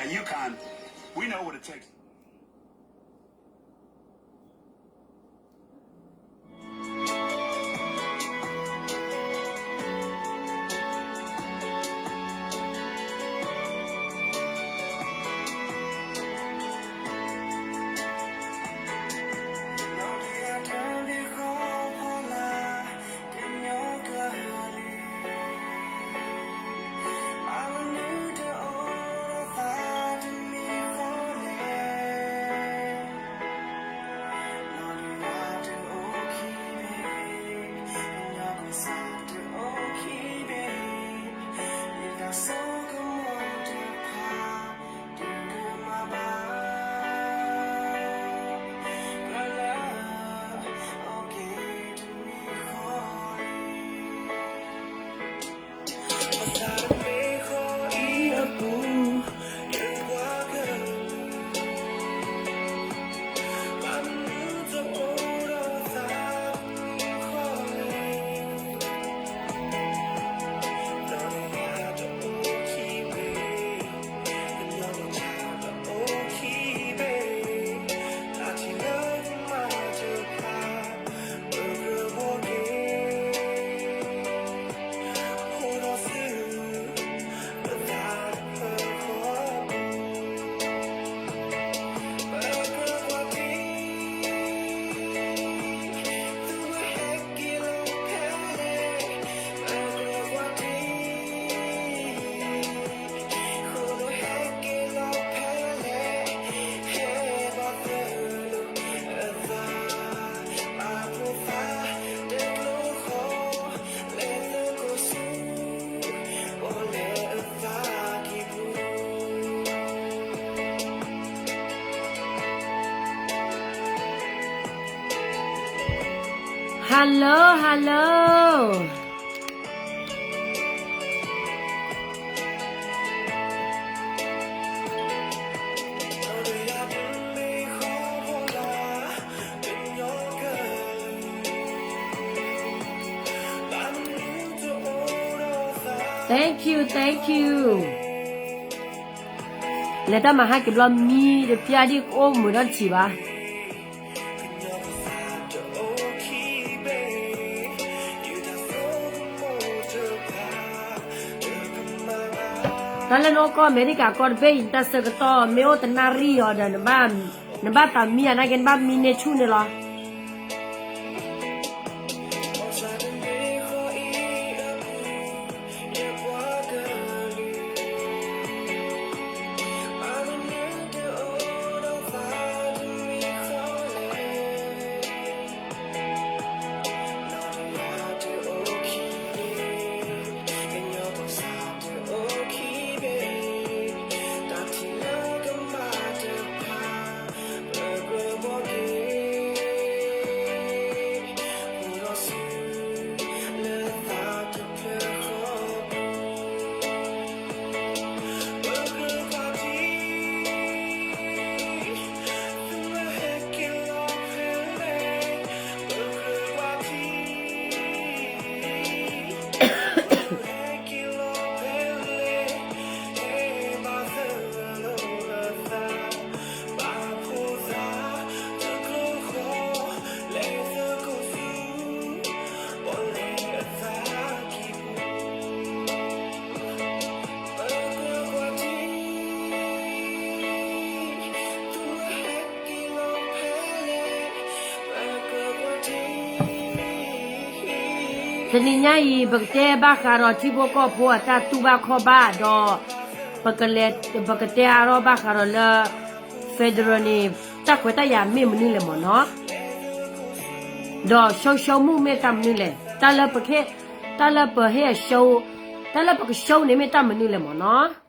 At UConn, we know what it takes. Hello, hello. Thank you, thank you. လဲၤတၢ်မၤဟါက့ၤဘျီမံတပျၢ်ဒ်ကအိၣ်မုာ်ဒီးတထံၣ်ဘၣ်. တၢ်လၢနအိၣ်ကီၢ်အမဲရကၤကီၢ်တဘ့ၣ်အံၤ နတၢ်ဆၢကတီၢ်မ့ၢ်အိၣ်တနၣ်ရံၣ်အီၤဒီး နဘၣ်သးမံအနာ်က့ နဘၣ်မံန့ၢ်ဆူၣ်န့ၣ်လီၤ. Thank you, thank you. တနံၤညါအံၤ ပကတဲဘၣ်ဃးဒီးထံဖိကီၢ်ဖိအတၢ်တူၢ်ဘၣ်ခီၣ်ဘၣ်ဒီး ပကတဲအါထီၣ်ဘၣ်ဃးဒီးလၢ federal န့ၣ် တၢ်ခွဲးတၢ်ယာ်မ့ၢ်မနုၤလဲၣ်မ့ၢ်နီၤ, ဒီး ရှုံးရှုံးမူး မ့ၢ်တၢ်မနုၤလဲၣ်, တၢ်လၢပဟ့ၣ်အရှုံး, တၢ်လၢပကရှုံးန့ၣ်မ့ၢ်တၢ်မနုၤလဲၣ်မ့ၢ်နီၤ.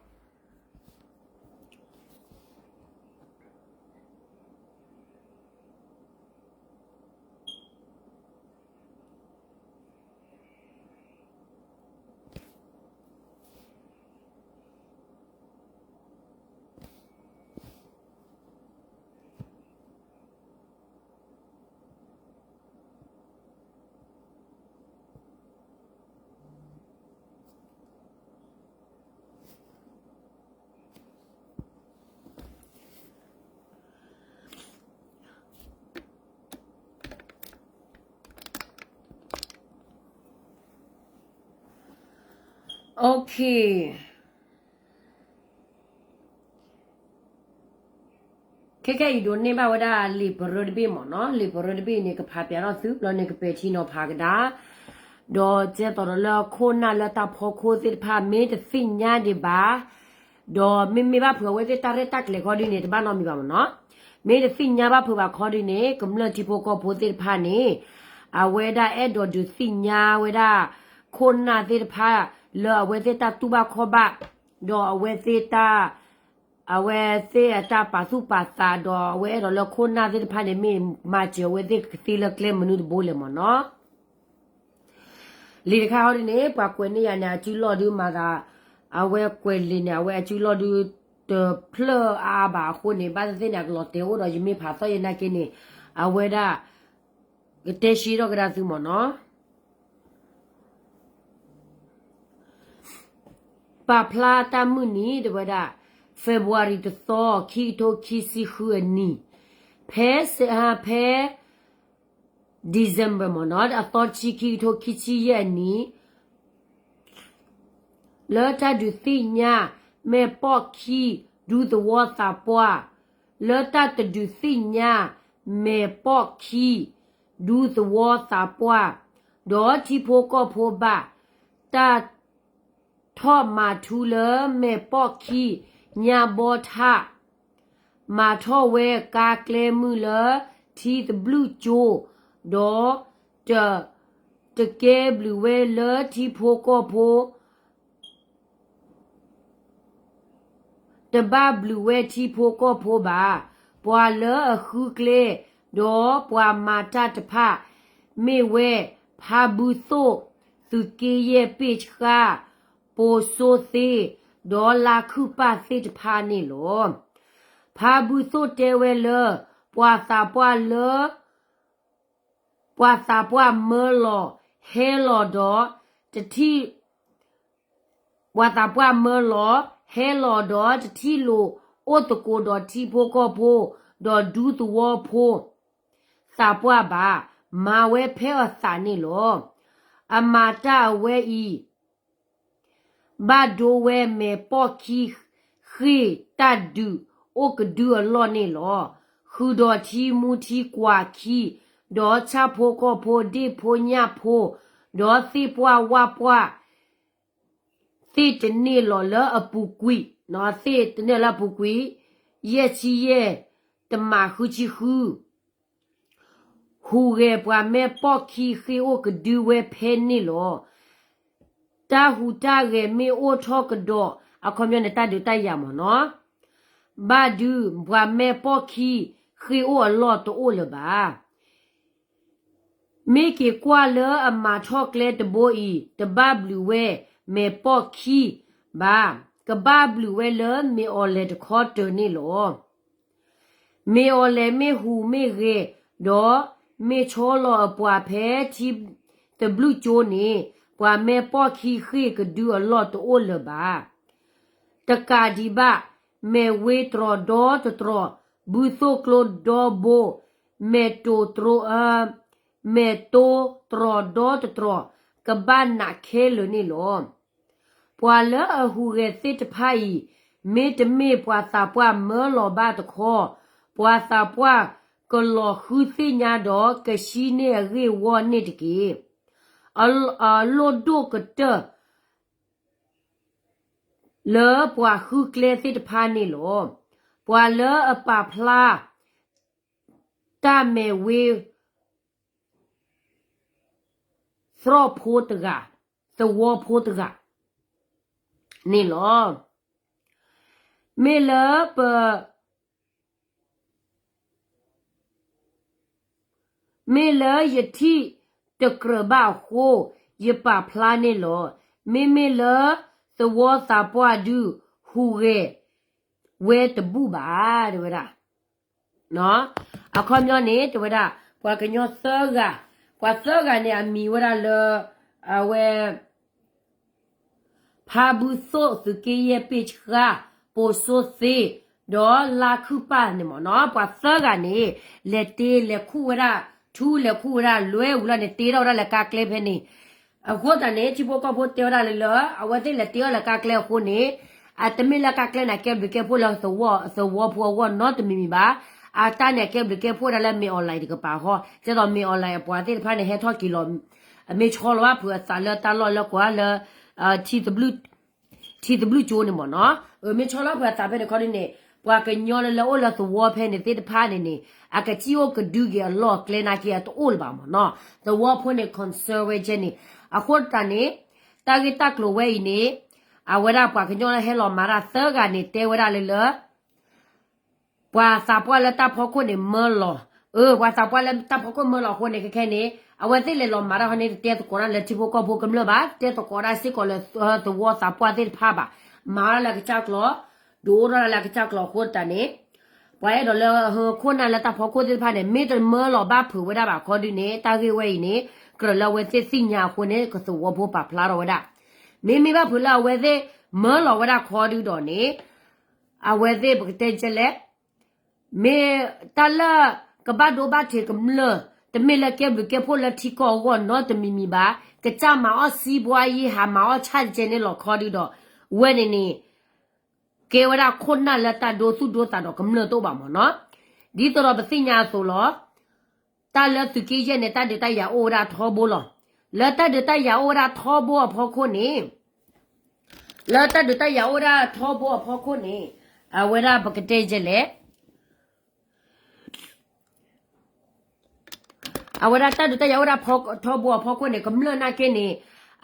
Okay, ခဲခဲအံၤဒိးန့ၢ်ဘၣ်ဝဲဒၣ်လံာ်ပရၢတဘ့ၣ်မ့ၢ်နီၤ, လံာ်ပရၢတဘ့ၣ်န့ၣ် ကဖးပၠးထီၣ်သုဘျီန့ၣ် ကပဲာ်ထံနီၤဖးကဒါ, ဒီးကဲသိးဒီးလၢခိၣ်နၢ်လၢတၢ်ဖီခိၣ်သ့ၣ်တဖၣ် မ့ၢ်တသ့ၣ်ညါဒံးဘၣ်, ဒီးမ့မ့ၢ်ဘၣ်ဖုးအဝဲသ့ၣ်တၢ်ရဲၣ်တၢ်ကျဲၤခီဒုန့ၣ် တဘၣ်နီတမံၤဘၣ်မ့ၢ်နီၤ, မ့ၢ်တသ့ၣ်ညါဘၣ်ဖုးဘၣ်ခီဒုန့ၣ် ကမျၢၢ်ထံဖိကီၢ်ဖိသ့ၣ်တဖၣ်န့ၣ် အဝဲဒၣ်အဲၣ်ဒိးဒုးသ့ၣ်ညါဝဲဒၣ် ခိၣ်နၢ်သ့ၣ်တဖၣ် လၢအဝဲသ့ၣ်တၢ်တူၢ်ဘၣ်ခီၣ်ဘၣ်, ဒီးအဝဲသ့ၣ်တၢ် အဝဲသ့ၣ်အတၢ်ပာ်သူၣ်ပာ်သး ဒီးအဝဲအဲၣ်ဒိးလၢခိၣ်နၢ်သ့ၣ်တဖၣ်န့ၣ် မ့ၢ်မၤစၢၤအဝဲသ့ၣ်ကသ့လၢကျဲမနုၤတဘိလဲၣ်မ့ၢ်နီၤ. လံာ်တခါဟီဒုန့ၣ် ပှၤကွဲးန့ၢ်ယၤန့ၣ် အစုလီၢ်ဒုမၤသး, အဝဲကွဲးလံာ်န့ၣ် အဝဲအစုလီၢ်ဒု တဖျၢၣ်အါဘၣ်အဃိန့ၣ် ဘၣ်သ့ၣ်သ့ၣ်န့ၣ် အကလီၤတဲာ်အိၣ်ဒီး ယမ့ၢ်ဖးသီၣ်ယနာ်က့န့ၣ် အဝဲဒၣ် ကတဲရှဲထီၣ်ကဒါသုမ့ၢ်နီၤ. ပာ်ဖျါတၢ်မုၢ်နံၤ တဲဝဲဒၣ် February တသီ ခံကထိခံဆံဃုအနံၣ်, ဖဲ ဖဲ December မ့ၢ်နီၤ အသီတဆံ ခံကထိခံဆံယဲၢ်အနံၣ် လၢတၢ်ဒုးသ့ၣ်ညါ မဲာ်ပီၣ်ခံ ဒူသဝီသးပှၢ်, လၢတၢ်တဒုးသ့ၣ်ညါ မဲာ်ပီၣ်ခံ ဒူသဝီသးပှၢ်, ဒီးထံဖိကီၢ်ဖိဘၣ် တၢ် ထီၣ်မၤထူလၢမဲာ်ပီၣ်ခံ ညါဘီထၣ်, မၤထီၣ်ဝဲကါကျဲမုၢ်လၢထံသဘျုၣ်ကၠိ, ဒီး တကဲဘျုးဝဲလၢထံဖိကီၢ်ဖိ တဘၣ်ဘျုးဝဲထံဖိကီၢ်ဖိဘၣ်. ပှၤလၢအဃုကျဲ ဒီးပှၤမၤတၢ်တဖၣ် မ့ၢ်ဝဲ ဖါဘုသိၣ် သုးက့ယဲၢ်ပ့ၢ်ဆှါ ပိာ်စိသ့ ဒီးလါခုၣ်ပၢ်သ့ၣ်တဖၣ်န့ၣ်လီၤ. ဖါဘုသိၣ်တဲဝဲလၢ ပှၤသးပှၢ်လၢ ပှၤသးပှၢ်မၢလီၤ ဟဲလီၤဒီး တထံၣ် ပှၤသးပှၢ်မၢလီၤ ဟဲလီၤဒီး တထံၣ်လိာ်အိၣ်သကိးဒီးထံဖိကီၢ်ဖိ ဒီးဒူသဝီဖိ သးပှၢ်ဘၣ်, မၤဝဲဖဲအသးန့ၣ်လီၤ. အမၤတၢ်အဝဲအံၤ ဘၣ်ဒိဝဲမဲာ်ပီၣ်ခံဃ့ၢ်တၢ်ဒုးအိၣ်ကဒုအလီၢ်န့ၣ်လီၤ. ဃုာ်ဒီးထံမူထံကွၢ်ခံ, ဒီးဆၣ်ဖိကီၢ်ဖိဒ့ၣ်ဖိညၣ်ဖိ, ဒီးသ့ၣ်ပှၢ်ဝၣ်ပှၢ် သ့ၣ်တန့ၢ်လီၤလၢအပူၤကွံာ်, သ့ၣ်တန့ၢ်လၢအပူၤကွံာ်, ယဲၢ်ဆံယဲၢ် တမးဃုဆံဃု ဟူးဂဲၤပှၤမဲာ်ပီၣ်ခံဃ့ၢ်အိၣ်ကဒုဝဲဖဲန့ၣ်လီၤ. တၢ်ဟူးတၢ်ဂဲၤမ့ၢ်အိၣ်ထီၣ်ကဒီး အခီပညီန့ၣ် တၢ်ဒုးတၢ်ယၤမ့ၢ်နီၤ, ဘၣ်ဒုးပှၤမဲာ်ပီၣ်ခံဃ့ၢ်အိၣ်အလီၢ်တအိၣ်လၢၤဘၣ်. မ့ၢ်က့ၤကွၢ်လၢအမၤထီၣ်ကျဲတဘိအံၤ တဘၣ်ဘျုးဝဲမဲာ်ပီၣ်ခံဘၣ်, ကဘၣ်ဘျုးဝဲလၢမ့ၢ်အီၤလဲၤတခီတၢၤန့ၣ်လီၤ. မ့ၢ်အီၤလဲၤမ့ၢ်ဟူးမ့ၢ်ဂဲၤ, ဒီးမ့ၢ်ဆီလီၤအပှၤဖဲထံသဘျုးကၠိန့ၣ်, ပှၤမဲာ်ပီၣ်ခံဃ့ၢ်ကဒုအလီၢ်တအိၣ်လၢၤဘၣ်. တကးဒံးဘၣ်, မဲာ်ဝ့တြီၤဒီတတြီၤ, ဘုသိၣ်ကျိဒီဘိ, မဲာ်တိၤတြိၤ, မဲာ်တိၤတြီၤဒီတတြီၤ, ကဘၣ်နးခဲလၢာ်န့ၣ်လီၤ. ပှၤလၢအဟူးဂဲၤသ့ၣ်တဖၣ်အံၤ, မ့တမ့ၢ်ပှၤသးပှၢ်မၢလီၤဘၣ်တခီ, ပှၤသးပှၢ်ကလီၤဃုသ့ၣ်ညါဒီးကဆှံန့ၢ်အဂ့ၢ်ဝီန့ၣ်တက့ၢ်. အလိၣ်ဒိၣ်ကတၢၢ် လၢပှၤဃုကျဲသ့ၣ်တဖၣ်န့ၣ်လီၤ. ပှၤလၢအပာ်ဖျါ တၢ်မဲာ်ဝ့ သရီၣ်ဖိတဂၤ, သဝီဖိတဂၤန့ၣ်လီၤ. မ့ၢ်လၢပ မ့ၢ်လၢယထံၣ်တကြၢးဘၣ်အဃိ, ယပာ်ဖျါန့ၣ်လီၤ. မ့မ့ၢ်လၢသဝီသးပှၢ်ဒုးဟူးဂဲၤဝဲတဘူၣ်ဘၣ်, တဲဝဲဒၣ်. အခီပညီန့ၣ် တဲဝဲဒၣ် ပှၤကညီသၢဂၤ, ပှၤသၢဂၤန့ၣ် အမံၤဝဲဒၣ်လၢ အဝဲ ဖါဘုသိၣ် သုးက့ယဲၢ်ပ့ၢ်ဆှါ ပိာ်စိသ့ ဒီးလါခုၣ်ပၢ်န့ၣ်မ့ၢ်နီၤ, ပှၤသၢဂၤန့ၣ် လဲၤတ့လဲၤခူၣ်ဝဲဒၣ်, ထူလဲၤခူၣ်ဝဲဒၣ် လွဲဝံၤလီၤန့ၣ် တ့ထီၣ်ဝဲဒၣ်လၢကါကျဲဖဲန့ၣ်, အဃိသတးန့ၣ် ထံဖိကီၢ်ဖိတဲဝဲဒၣ်လၢလၢ အဝဲသ့ၣ်လဲၤတ့အီၣ်လၢကါကျဲအဃိန့ၣ် အတမ့ၢ်လၢကါကျဲန့ၣ် အကဲဘျုးကဲဖှိၣ်လၢသဝီဖိအဂီၢ်နီတမံၤမံၤဘၣ်. အတၢ်န့ၣ် အကဲဘျုးကဲဖှိၣ်ဒၣ်လၢမ့ၢ် online တကပၤဃီ ကဲသိးမ့ၢ် online အပှၤသ့ၣ်တဖၣ်န့ၣ် ဟဲထီၣ်က့ၤလီၤ အမ့ၢ်ဆီလီၤဘၣ်ဖုးအသးလၢတၢ်လီၢ်လၢကွၢ်လၢ ထံသဘျုၣ်ကၠိန့ၣ်မ့ၢ်နီၤ အမ့ၢ်ဆီလီၤဖုးအသးဖဲန့ၣ်ခီဒုန့ၣ် ပှၤကညီလၢလၢအိၣ်လၢသဝီဖဲန့ၣ်သ့ၣ်တဖၣ်န့ၣ်န့ၣ် အကစံၣ်အိၣ်ကဒုက့ၤအလီၢ်အကျဲနာ်က့အတအိၣ်လၢၤဘၣ်မ့ၢ်နီၤ သဝီဖိန့ၣ် concern ဝဲကဲန့ၣ် အဃိသတးန့ၣ် တၢ်ဂ့ၢ်တၢ်ကျိၤဝဲအံၤန့ၣ် အဝဲဒၣ်ပှၤကညီလၢဟဲလီၤမၤတၢ်သၢဂၤန့ၣ် တဲဝဲဒၣ်လၢလၢ ပှၤသးပှၢ်လၢတၢ်ဖီခိၣ်န့ၣ်မၢလီၤ. အၢ ပှၤသးပှၢ်လၢတၢ်ဖီခိၣ်မၢလီၤအဃိန့ၣ် ခဲခဲန့ၣ် အဝဲသ့ၣ်လဲၤလီၤမၤတၢ်ဃီန့ၣ် တတဲသကိးတၢ်လၢထံဖိကီၢ်ဖိကမျၢၢ်ဘၣ်, တတဲသကိးတၢ်စ့ၢ်ကီးလၢသဝီသးပှၢ်သ့ၣ်တဖၣ်ဘၣ်. မၤဝဲဒၣ်လၢအကစၢ်ကျိၤ, ဒုးအိၣ်ထီၣ်ဒၣ်လၢအကစၢ်ကျိၤအဃိသတးန့ၣ် ပှၤအဲၣ်ဒိးလၢဟၢခိၣ်နၢ်လၢတၢ်ဖီခိၣ်သ့ၣ်တဖၣ်န့ၣ် မ့ၢ်တမၢလီၤဘၣ်ဖုးဝဲဒၣ်ဘၣ်ခီဒုန့ၣ် တၢ်ဂ့ၢ်ဝဲအံၤန့ၣ် ကြၢးလၢအဝဲသ့ၣ်သ့ၣ်ညါအဃိန့ၣ် ကသဝီဖိပာ်ဖျါထီၣ်ဝဲဒၣ်. မ့မ့ၢ်ဘၣ်ဖုးလၢအဝဲသ့ၣ်မၢလီၤဝဲဒၣ်ခီဒုဒီးန့ၣ် အဝဲသ့ၣ်ပကတဲကဲလဲၣ် မ့ၢ်တၢ်လၢကဘၣ်ဒိဘၣ်ထံးကမျၢၢ် တမ့ၢ်လၢကဲဘျုးကဲဖှိၣ်လၢထံကီၢ်အဂီၢ်နီတမံၤမံၤဘၣ်. ကစၢ်မၤအီၣ်စံးဘှါယံၤဟးမၤအီၣ်ဆၣ်တကဲန့ၣ်လီၤခီဒုဒီး ဝဲန့ၣ်န့ၣ် ကဲဝဲဒၣ်ခိၣ်နၢ်လၢတၢ်ဒိသူၣ်ဒိသးဒီးကမျၢၢ်တအိၣ်ဘၣ်မ့ၢ်နီၤ. ဒ်သိးဒီးပသ့ၣ်ညါအသိးလီၤ. တၢ်လၢသုးက့ယဲၢ်န့ၣ် တၢ်ဒုးတၢ်ယၤအိၣ်ဝဲဒၣ်ထီဘိလီၤ. လၢတၢ်ဒုးတၢ်ယၤအိၣ်ဝဲဒၣ်ထီဘိအဖီခိၣ်န့ၣ် လၢတၢ်ဒုးတၢ်ယၤအိၣ်ဝဲဒၣ်ထီဘိအဖီခိၣ်န့ၣ် အဝဲဒၣ်ပကတဲကဲလဲၣ် အဝဲဒၣ်တၢ်ဒုးတၢ်ယၤအိၣ်ဒၣ်ထီဘိအဖီခိၣ်န့ၣ် ကမျၢၢ်နာ်က့န့ၣ်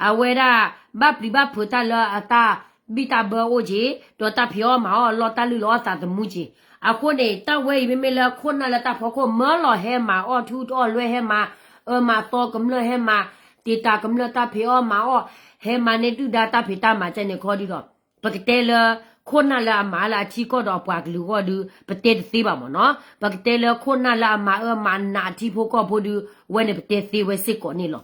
အဝဲဒၣ်ဘၣ်ပျံၤဘၣ်ဖုးတၢ်လၢအတၢ်ဘံၣ်တၢ်ဘၢအိၣ်က့ၤ ဒီးတၢ်ဖံးအီၣ်မၤအီၣ်အလီၢ်တၢ်လုၢ်လီၤအီၣ်သးသမူက့ၤ. အဃိန့ၣ် တၢ်ဝဲအံၤမ့မ့ၢ်လၢခိၣ်နၢ်လၢတၢ်ဖီခိၣ်မၢလီၤဟဲမၤအီၣ်ထူအီၣ်လွဲဟဲမၤအၢမၤသီကမျၢၢ်ဟဲမၤ တံာ်တာ်ကမျၢၢ်တၢ်ဖံးအီၣ်မၤအီၣ် ဟဲမၤန့ၢ်ဒုၣ်ဒါတၢ်ဖံးတၢ်မၤကဲန့ၣ်ခီဒုဒီး ပကတဲလၢ ခိၣ်နၢ်လၢအမၤလၢအထံကီၢ်ဒီးအပှၤကလုာ်အဂီၢ်ဒု ပတဲတသ့ဘၣ်မ့ၢ်နီၤ. ပကတဲလၢခိၣ်နၢ်လၢအမၤအၢမၤနးအထံဖိကီၢ်ဖိဒု ဝဲန့ၣ်ပတဲသ့ဝဲစ့ၢ်ကီးန့ၣ်လီၤ.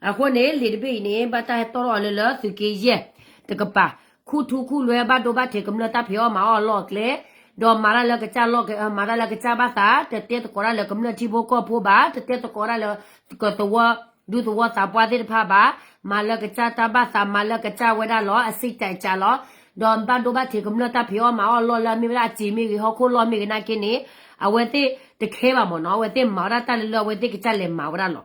အဃိန့ၣ် လံာ်တဘ့ၣ်အံၤန့ၣ် ဘၣ်တၢ်ဟဲတီထီၣ်အီၤလၢလၢသုးက့ယဲၢ်တကပၤ ခူၣ်ထူခူၣ်လွဲဘၣ်ဒိဘၣ်ထံးကမျၢၢ်တၢ်ဖံးအီၣ်မၤအီၣ်အလီၢ်အကျဲ ဒီးမၤတၢ်လၢကစၢ်လီၢ် မၤတၢ်လၢကစၢ်ဘၣ်သး တတဲသကိးတၢ်လၢကမျၢၢ်ထံဖိကီၢ်ဖိဘၣ် တတဲသကိးတၢ်လၢ ကသဝီ ဒူသဝီသးပှၢ်သ့ၣ်တဖၣ်ဘၣ်, မၤလၢကစၢ်တၢ်ဘၣ်သး မၤလၢကစၢ်ဝဲဒၣ်လီၤ အစံးတၢ်အကၢ်လီၤ. ဒီးဘၣ်ဒိဘၣ်ထံးကမျၢၢ်တၢ်ဖံးအီၣ်မၤအီၣ်အလီၢ်လၢအမ့ၢ်ဝဲဒၣ်အစ့မ့ၢ်ဂ့ၤ ဟီၣ်ခိၣ်လီၢ်မ့ၢ်ဂ့ၤနာ်က့န့ၣ် အဝဲသ့ၣ်တခဲဘၣ်မ့ၢ်နီၤ အဝဲသ့ၣ်မၤဝဲဒၣ်တၢ်လၢလၢအဝဲသ့ၣ်ကစၢ်လဲၤမၤဝဲဒၣ်လီၤ.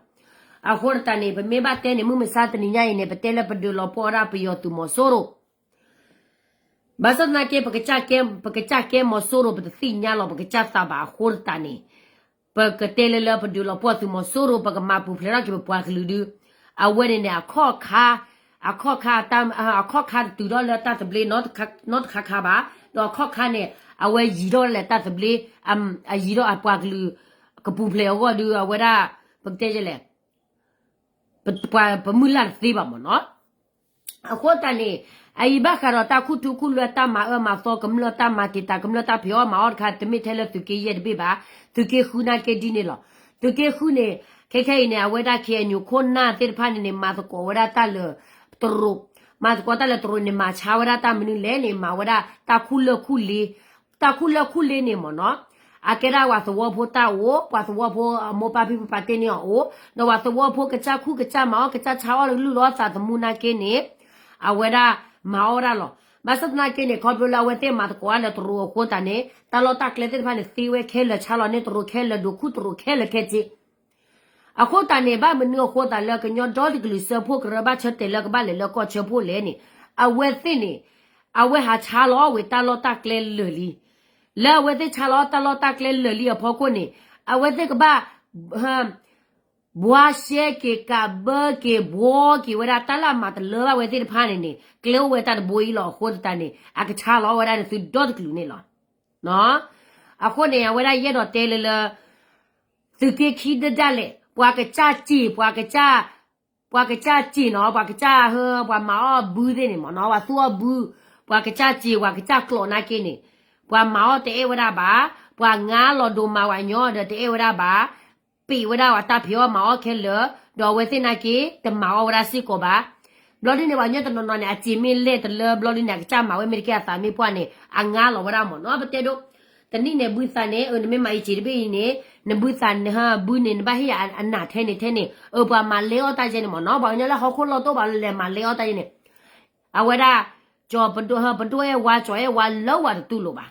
အဃိသတးန့ၣ် ပမ့ၢ်ဘၣ်တဲန့ၣ် မုၢ်မဆါတနံၤညါအံၤန့ၣ် ပတဲလၢပဒုးလီၤပှီၢ်ဝဲဒၣ်ပယီၤသုးမီၤစိရိၤ ဘၣ်ဆၣ်သနာ်က့ ပကစၢ်ကဲမီၤစိရိၤ ပတသ့ၣ်ညါလီၤ ပကစၢ်သးဘၣ်အဃိသတးန့ၣ် ပကတဲလၢလၢပဒုးလီၤပှီၢ်သုးမီၤစိရိၤ ပကမၤပူၤဖျဲးထီၣ်က့ၤပပှၤကလုာ်ဒု အဝဲန့ၣ်န့ၣ် အခီၣ်ခါ အခီၣ်ခါတတုၤထီၣ်လၢတၢ်သဘျ့နီတခါခါဘၣ်, ဒီးအခီၣ်ခါန့ၣ် အဝဲယံၤထီၣ်လၢတၢ်သဘျ့ အယံၤထီၣ်အပှၤကလုာ် ကပူၤဖျဲးအဂီၢ်ဒု အဝဲဒၣ် ပကတဲလဲၣ် ပှၤပမုၢ်လၢ်တသ့ဘၣ်မ့ၢ်နီၤ. အဃိသတးန့ၣ် အအံၤဘၣ်ဃးဒီးတၢ်ခူၣ်ထူခူၣ်လွဲတၢ်မၤအၢမၤသီကမျၢၢ်တၢ်မၤတံာ်တာ်ကမျၢၢ်တၢ်ဖံးအီၣ်မၤအီၣ်တခါ တမ့ၢ်ထဲလၢသုးက့ယဲၢ်တဘ့ၣ်ဘၣ်, သုးက့ဃုနာ်က့ဒ်န့ၣ်လီၤ. သုးက့ဃုန့ၣ် ခဲခဲအံၤန့ၣ် အဝဲဒၣ် ခ့ၣ်အဲၣ်ယူၣ် ခိၣ်နၢ်သ့ၣ်တဖၣ်န့ၣ်န့ၣ် မၤသကိးဝဲဒၣ်တၢ်လၢတရူး, မၤသကိးတၢ်လၢတရူးန့ၣ် မၤဆါဝဲဒၣ်တၢ်မနုၤလဲၣ်န့ၣ် မၤဝဲဒၣ်တၢ်ခူၣ်လၢၢ်ခူၣ်လ့ တၢ်ခူၣ်လၢၢ်ခူၣ်လ့န့ၣ်မ့ၢ်နီၤ, အကဲဒၣ်ပှၤသဝီဖိတၢ်အိၣ်, ပှၤသဝီဖိအမိၢ်ပၢ်ဖံဖုပာ်တ့ၢ်န့ၢ်အီၤအိၣ်, ဒီးပှၤသဝီဖိကစၢ်ခူၣ်ကစၢ်မၤအီၣ်ကစၢ်ဆါအီၣ်လုၢ်လီၤသးသမူနာ်က့န့ၣ် အဝဲဒၣ်မၤအီၣ်ဝဲဒၣ်လီၤ. ဘၣ်ဆၣ်သနာ်က့န့ၣ် ခီဖျိလၢအဝဲသ့ၣ်မၤသကိးတၢ်လၢတရူးအဃိသတးန့ၣ် တၢ်လီၢ်တၢ်ကျဲသ့ၣ်တဖၣ်န့ၣ် သ့ဝဲခဲလၢာ် ဆါလီၤန့ၢ်တရူးခဲလၢာ် ဒိးခူၣ်တရူးခဲလၢာ်ခဲဆ့ အဃိသတးန့ၣ် ဘၣ်မနုၤအဃိသတးလၢကညီဒီတကလုာ်စၢဖှိၣ်ကရၢဘၣ်ဆၢတဲာ်လၢကဘၣ်လဲၤလၢကီၢ်ဆၢဖှိၣ်လဲၣ်န့ၣ်, အဝဲသ့ၣ်န့ၣ် အဝဲဟးဆါလီၤဝဲတၢ်လီၢ်တၢ်ကျဲလၢာ်လံ. လၢအဝဲသ့ၣ်ဆါလီၤတၢ်လီၢ်တၢ်ကျဲလၢာ်လံအဖီခိၣ်န့ၣ် အဝဲသ့ၣ်ကဘၣ် ဘှါရှဲက့ၤ ကးဘၢက့ၤ ဘှီက့ၤဝဲဒၣ်တၢ်လၢအမၤတလၢဘၣ်ဝဲသ့ၣ်တဖၣ်န့ၣ်န့ၣ် ကျဲအိၣ်ဝဲတၢ်တဘိအံၤလီၤ. အဃိသတးန့ၣ် အကဆါလီၤဝဲဒၣ်န့ၣ် သုးဒီတကလုာ်န့ၣ်လီၤ. အဃိန့ၣ် အဝဲဒၣ်ယအဲၣ်ဒိးတဲလၢလၢ သုးက့ခံဒၢဒၣ်လဲာ် ပှၤကစၢ်စ့ၢ် ပှၤကစၢ် ပှၤကစၢ်စ့ၢ်နီၤ ပှၤကစၢ်ဟၢ ပှၤမၤအီၣ်ဘုသ့ၣ်န့ၣ်မ့ၢ်နီၤ ပှၤသူအီၣ်ဘု ပှၤကစၢ်စ့ၢ် ပှၤကစၢ်ကျိာ်နာ်က့န့ၣ် ပှၤမၤအီၣ်တအဲၣ်ဝဲဒၣ်ဘၣ်, ပှၤငါလီၤဒိၣ်မၤဝဲညီဒီးတအဲၣ်ဝဲဒၣ်ဘၣ်, ပ့ၢ်ဝဲဒၣ်ပှၤတၢ်ဖံးအီၣ်မၤအီၣ်ခဲလၢာ်, ဒီးအဝဲသ့ၣ်နာ်က့ တမၤအီၣ်ဝဲဒၣ်စ့ၢ်ကီးဘၣ်. ဘျီဒ်န့ၣ် ပှၤကညီတနီၤနီၤန့ၣ် အစ့ၢ်မ့ၢ်လဲၣ်တလၢ ဘျီဒ်န့ၣ် အကစၢ်မၤဝဲမ့ၢ်တကဲအသးမ့ၢ်ပှၢ်န့ၣ် အငါလီၤဝဲဒၣ်မ့ၢ်နီၤ ပတဲဒိး တနံၣ်န့ၣ်ဘုသးန့ၣ် အၢ နမ့ၢ်မၤအံၤစ့တဘ့ၣ်အံၤန့ၣ် နဘုသးနဘုန့ၣ် နဘၣ်ဟ့ၣ်ယၤအနၢ်ထဲန့ၣ်ထဲန့ၣ် အၢ ပှၤမၤလဲအီၣ်တၢ်ယဲန့ၣ်မ့ၢ်နီၤ ပှၤကညီလၢဟီၣ်ခိၣ်လီၢ်တိၣ်ဘၣ်လၢလဲၤမၤလဲအီၣ်တၢ်ယဲန့ၣ် အဝဲဒၣ် ကၠီၤပဒိၣ်အဲၣ်ဝါ ကၠီၤအဲၣ်ဝါလၢဝဲတတူၢ်လိာ်ဘၣ်.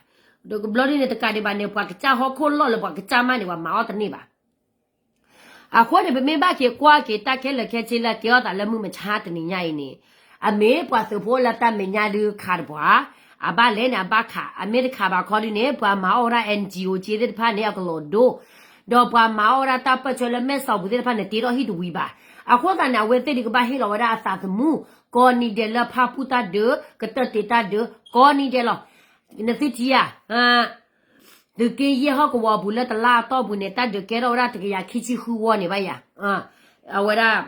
ဘျီဒ်န့ၣ်တကးဒံးဘၣ်န့ၣ် ပှၤကစၢ်ဟီၣ်ခိၣ်လီၢ်လၢပှၤကစၢ်မးန့ၣ် ပှၤမၤအီၣ်တန့ၢ်ဘၣ်. အဃိန့ၣ် ပမ့ၢ်ဘၣ်က့ၤကွၢ်က့ၤတၢ်ခဲလၢာ်ခဲဆ့လၢကဲထီၣ်သးလၢမုၢ်မဆါတနံၤညါအံၤန့ၣ် အမ့ၢ်ပှၤသုးဖိလၢတၢ်မဲာ်ညါဒုးခးတပှၤ အဘၣ်လဲၣ်န့ၣ် အဘၣ်ခး အမ့ၢ်တခးဘၣ်ခီဒုးန့ၣ် ပှၤမၤအီၣ်ဝဲဒၣ် NGO က့သ့ၣ်တဖၣ်န့ၣ် အကလီၤဒိ ဒီးပှၤမၤအီၣ်ဝဲဒၣ်တၢ်ပၢၢ်ဆၢလၢမဲၢ်စီၤပူၤသ့ၣ်တဖၣ်န့ၣ် တ့ထီၣ်ဟံၣ်တဝံၤဘၣ်. အဃိသတးန့ၣ် အဝဲသ့ၣ်ဒုးကဘၣ်ဟ့ၣ်လီၤဝဲဒၣ်အသးသမူ ကိးနံၤဒဲးလၢဖၣ်ပူၣ်တၢ်ဒုး ကတၢၢ်တ့ၢ်တၢ်ဒုး ကိးနံၤဒဲးလီၤ. နသုထံၣ်ဧါ သုးက့ယဲၢ်ဟီၣ်ကဝီၤပူၤလၢတလါအတီၢ်ပူၤန့ၣ် တၢ်ဒုးကဲထီၣ်ဝဲဒၣ်တကယၤခံဆံဃုဝီန့ၣ်ဘၣ်ယၤ, အဝဲဒၣ်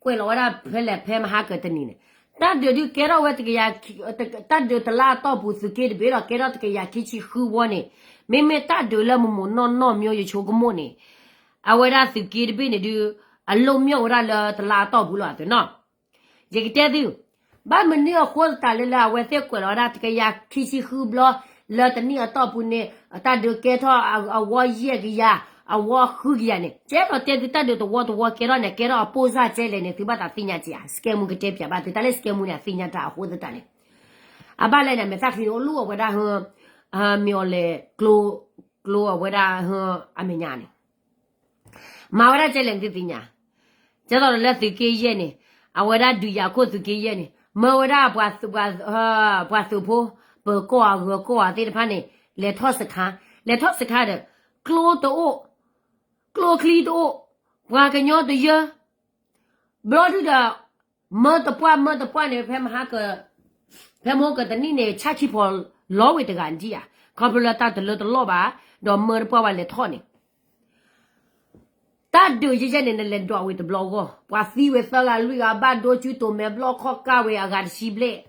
ကွဲးလီၤဝဲဒၣ်ဖဲလဲၣ်ဖဲမဟါကတနံၤန့ၣ်, တၢ်ဒုးဒုးကဲထီၣ်ဝဲတကယၤ, တၢ်ဒုးတလါအတီၢ်ပူၤသုးက့တဘ့ၣ်ဒီး ကဲထီၣ်တကယၤခံဆံဃုဝီန့ၣ်, မ့မ့ၢ်တၢ်ဒုးလၢမိၢ်မိၢ်နီၢ်နီၢ် မၠိယဆိကမိၣ်န့ၣ်, အဝဲဒၣ်သုးက့တဘ့ၣ်န့ၣ်ဒုး အလိၣ်မၠိၣ်ဝဲဒၣ်လၢတလါအတီၢ်ပူၤလီၤအသုနီၤ ယကတဲသု, ဘၣ်မနုၤအဃိသတးလၢ လၢအဝဲသ့ၣ်ကွဲးလီၤဝဲဒၣ်တကယၤခံဆံဃုဘျီ, လၢတနံၣ်အတီၢ်ပူၤန့ၣ် တၢ်ဒုးကဲထီၣ်အဝီယဲၢ်ကယၤ, အဝီဃုကယၤန့ၣ်, ကဲထီၣ်တဲသုတၢ်ဒုးတဝီတဝီကဲထီၣ်န့ၣ် ကဲထီၣ်အပိၢ်စၢ်ကဲလဲၣ်န့ၣ် သုဘၣ်သးသ့ၣ်ညါက့ၤဧါ, စကဲမူကတဲပၠးဘၣ်သု တၢ်လၢစကဲမူန့ၣ် အသ့ၣ်ညါတၢ်အဃိသတးန့ၣ်, အဘၣ်လဲၣ်န့ၣ် အမဲာ်သၣ်ချံန့ၣ် အိၣ်လူၤအဝဲဒၣ်ဟၢ မ့ၢ်အီၤလဲၤ ကျိအဝဲဒၣ်ဟၢ အမဲာ်ညါန့ၣ် မၤဝဲဒၣ်ကဲလဲၣ်န့ၣ်သုသ့ၣ်ညါ, ကဲသိးဒီးလၢသုးက့ယဲၢ်န့ၣ်, အဝဲဒၣ်ဒုးယၤခိၣ်သုးက့ယဲၢ်န့ၣ် မၢဝဲဒၣ် ပှၤသုးဖိ, ပၢၤကီၢ်ဧါဂၢၤကီၢ်ဧါသ့ၣ်တဖၣ်န့ၣ် လဲၤထီၣ်စခါ, လဲၤထီၣ်စခါဒီး ကျိတအိၣ်, ကျိချံတအိၣ်, ပှၤကညီတယၢ ဘျီဒုဒီး မၢတပှၢ်မၢတပှၢ်န့ၣ် ဖဲမဟါက ဖဲမဟါကတနံၣ်န့ၣ် ဆၣ်ခံဖီလီၤဝဲတဂၤဒံးဧါ, ခီဖျိလၢတၢ်တလၢတလီၢ်ဘၣ်, ဒီးမၢတပှၢ်ဝဲလဲၤထီၣ်န့ၣ် တၢ်ဒုးယဲၢ်ယဲၢ်န့ၣ် နလဲၤဒွးဝဲတဘျီဂီၢ်, ပှၤသံဝဲသၢဂၤလွံၢ်ဂၤ ဘၣ်ဒိကၠူတိၤမဲာ်ဘျီၣ်ခီၣ်ကၢ်ဝဲ အဂၤတဆံဘျဲၣ်,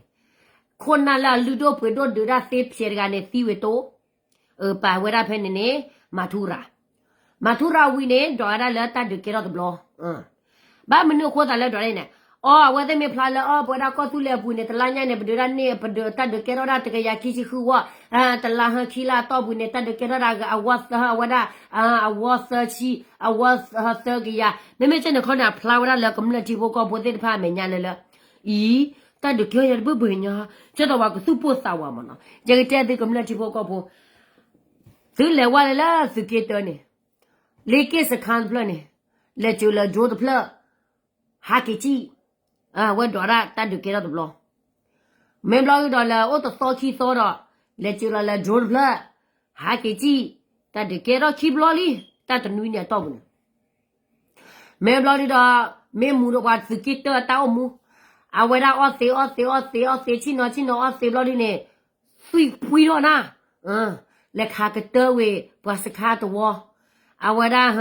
ခိၣ်နၢ်လၢအလုၢ်ဒိၣ်ပှ့ၤဒိၣ်ဒုးတၢ်သ့ဖျဲးတဂၤန့ၣ် သံဝဲတအိၣ်, အပာ်ဝဲဒၣ်ဖဲန့ၣ်န့ၣ် မၤထူရၤ, မၤထူရၤဝံၤန့ၣ် ဒွးဝဲဒၣ်လၢတၢ်ဒုးကဲထီၣ်တဘျီ ဘၣ်မနုၤအဃိသးလၢဒွးန့ၣ်န့ၣ်, အီ အဝဲသ့ၣ်မ့ၢ်ဖျါလၢအီ ပဝဲဒၣ်ကီၢ်သူလ့ၤအပူၤန့ၣ် တလါညါန့ၣ် ပဒုးဒၣ်န့ၣ် ပဒုးတၢ်ဒုးကဲထီၣ်ဒၣ်တကယၤခံဆံဃုဝီ, တလါဟၢခံလါအတီၢ်ပူၤန့ၣ် တၢ်ဒုးကဲထီၣ်ဒၣ်အဝဲဒၣ်, အဝီသၢဆံ, အဝီသၢကယၤ, မ့မ့ၢ်ကဲန့ၣ်ခီန့ၣ် အဖျါဝဲဒၣ်လၢကမျၢၢ်ထံဖိကီၢ်ဖိသ့ၣ်တဖၣ်အမဲာ်ညါလၢလၢ, အံၤ, တၢ်ဒုးကဲထီၣ်ယၤတဘၣ်ဘၣ်ညါ, ကဲသိးပှၤကသူၣ်ပိၢ်သးဝးမးနီၤ, ယကတဲသုကမျၢၢ်ထံဖိကီၢ်ဖိ သုလဲၤဝဲလၢသုးက့တၢန့ၣ်, လ့က့ၢ်စခါတဖျၢၣ်န့ၣ်, လဲၤစၢၤလၢ drone တဖျၢၣ်, ဟးက့ၤစံၣ်, ဝဲဒွးဒၣ်တၢ်ဒုးကဲထီၣ်တဘျီ, မ့ၢ်ဘျီဒုဒီးလၢအိၣ်တသီခံသီဒီး, လဲၤစၢၤလီၤလၢ drone တဖျၢၣ်, ဟးက့ၤစံၣ်, တၢ်ဒုးကဲထီၣ်ခံဘျီလံ, တၢ်တနွံန့ၣ်အတီၢ်ပူၤန့ၣ် မ့ၢ်ဘျီဒုဒီး, မ့ၢ်မူဒီးပှၤသုးက့တၢတၢ်အိၣ်မူ, အဝဲဒၣ်အီၣ်သ့အီၣ်သ့အီၣ်သ့အီၣ်သ့ဆ့ၣ်နီၤဆ့ၣ်နီၤအီၣ်သ့ဘျီဒုန့ၣ်, သွံၣ်ပှံထီၣ်နၤ, လဲၤခးကတၢဝဲပှၤစခါတဝီ, အဝဲဒၣ်ဟ,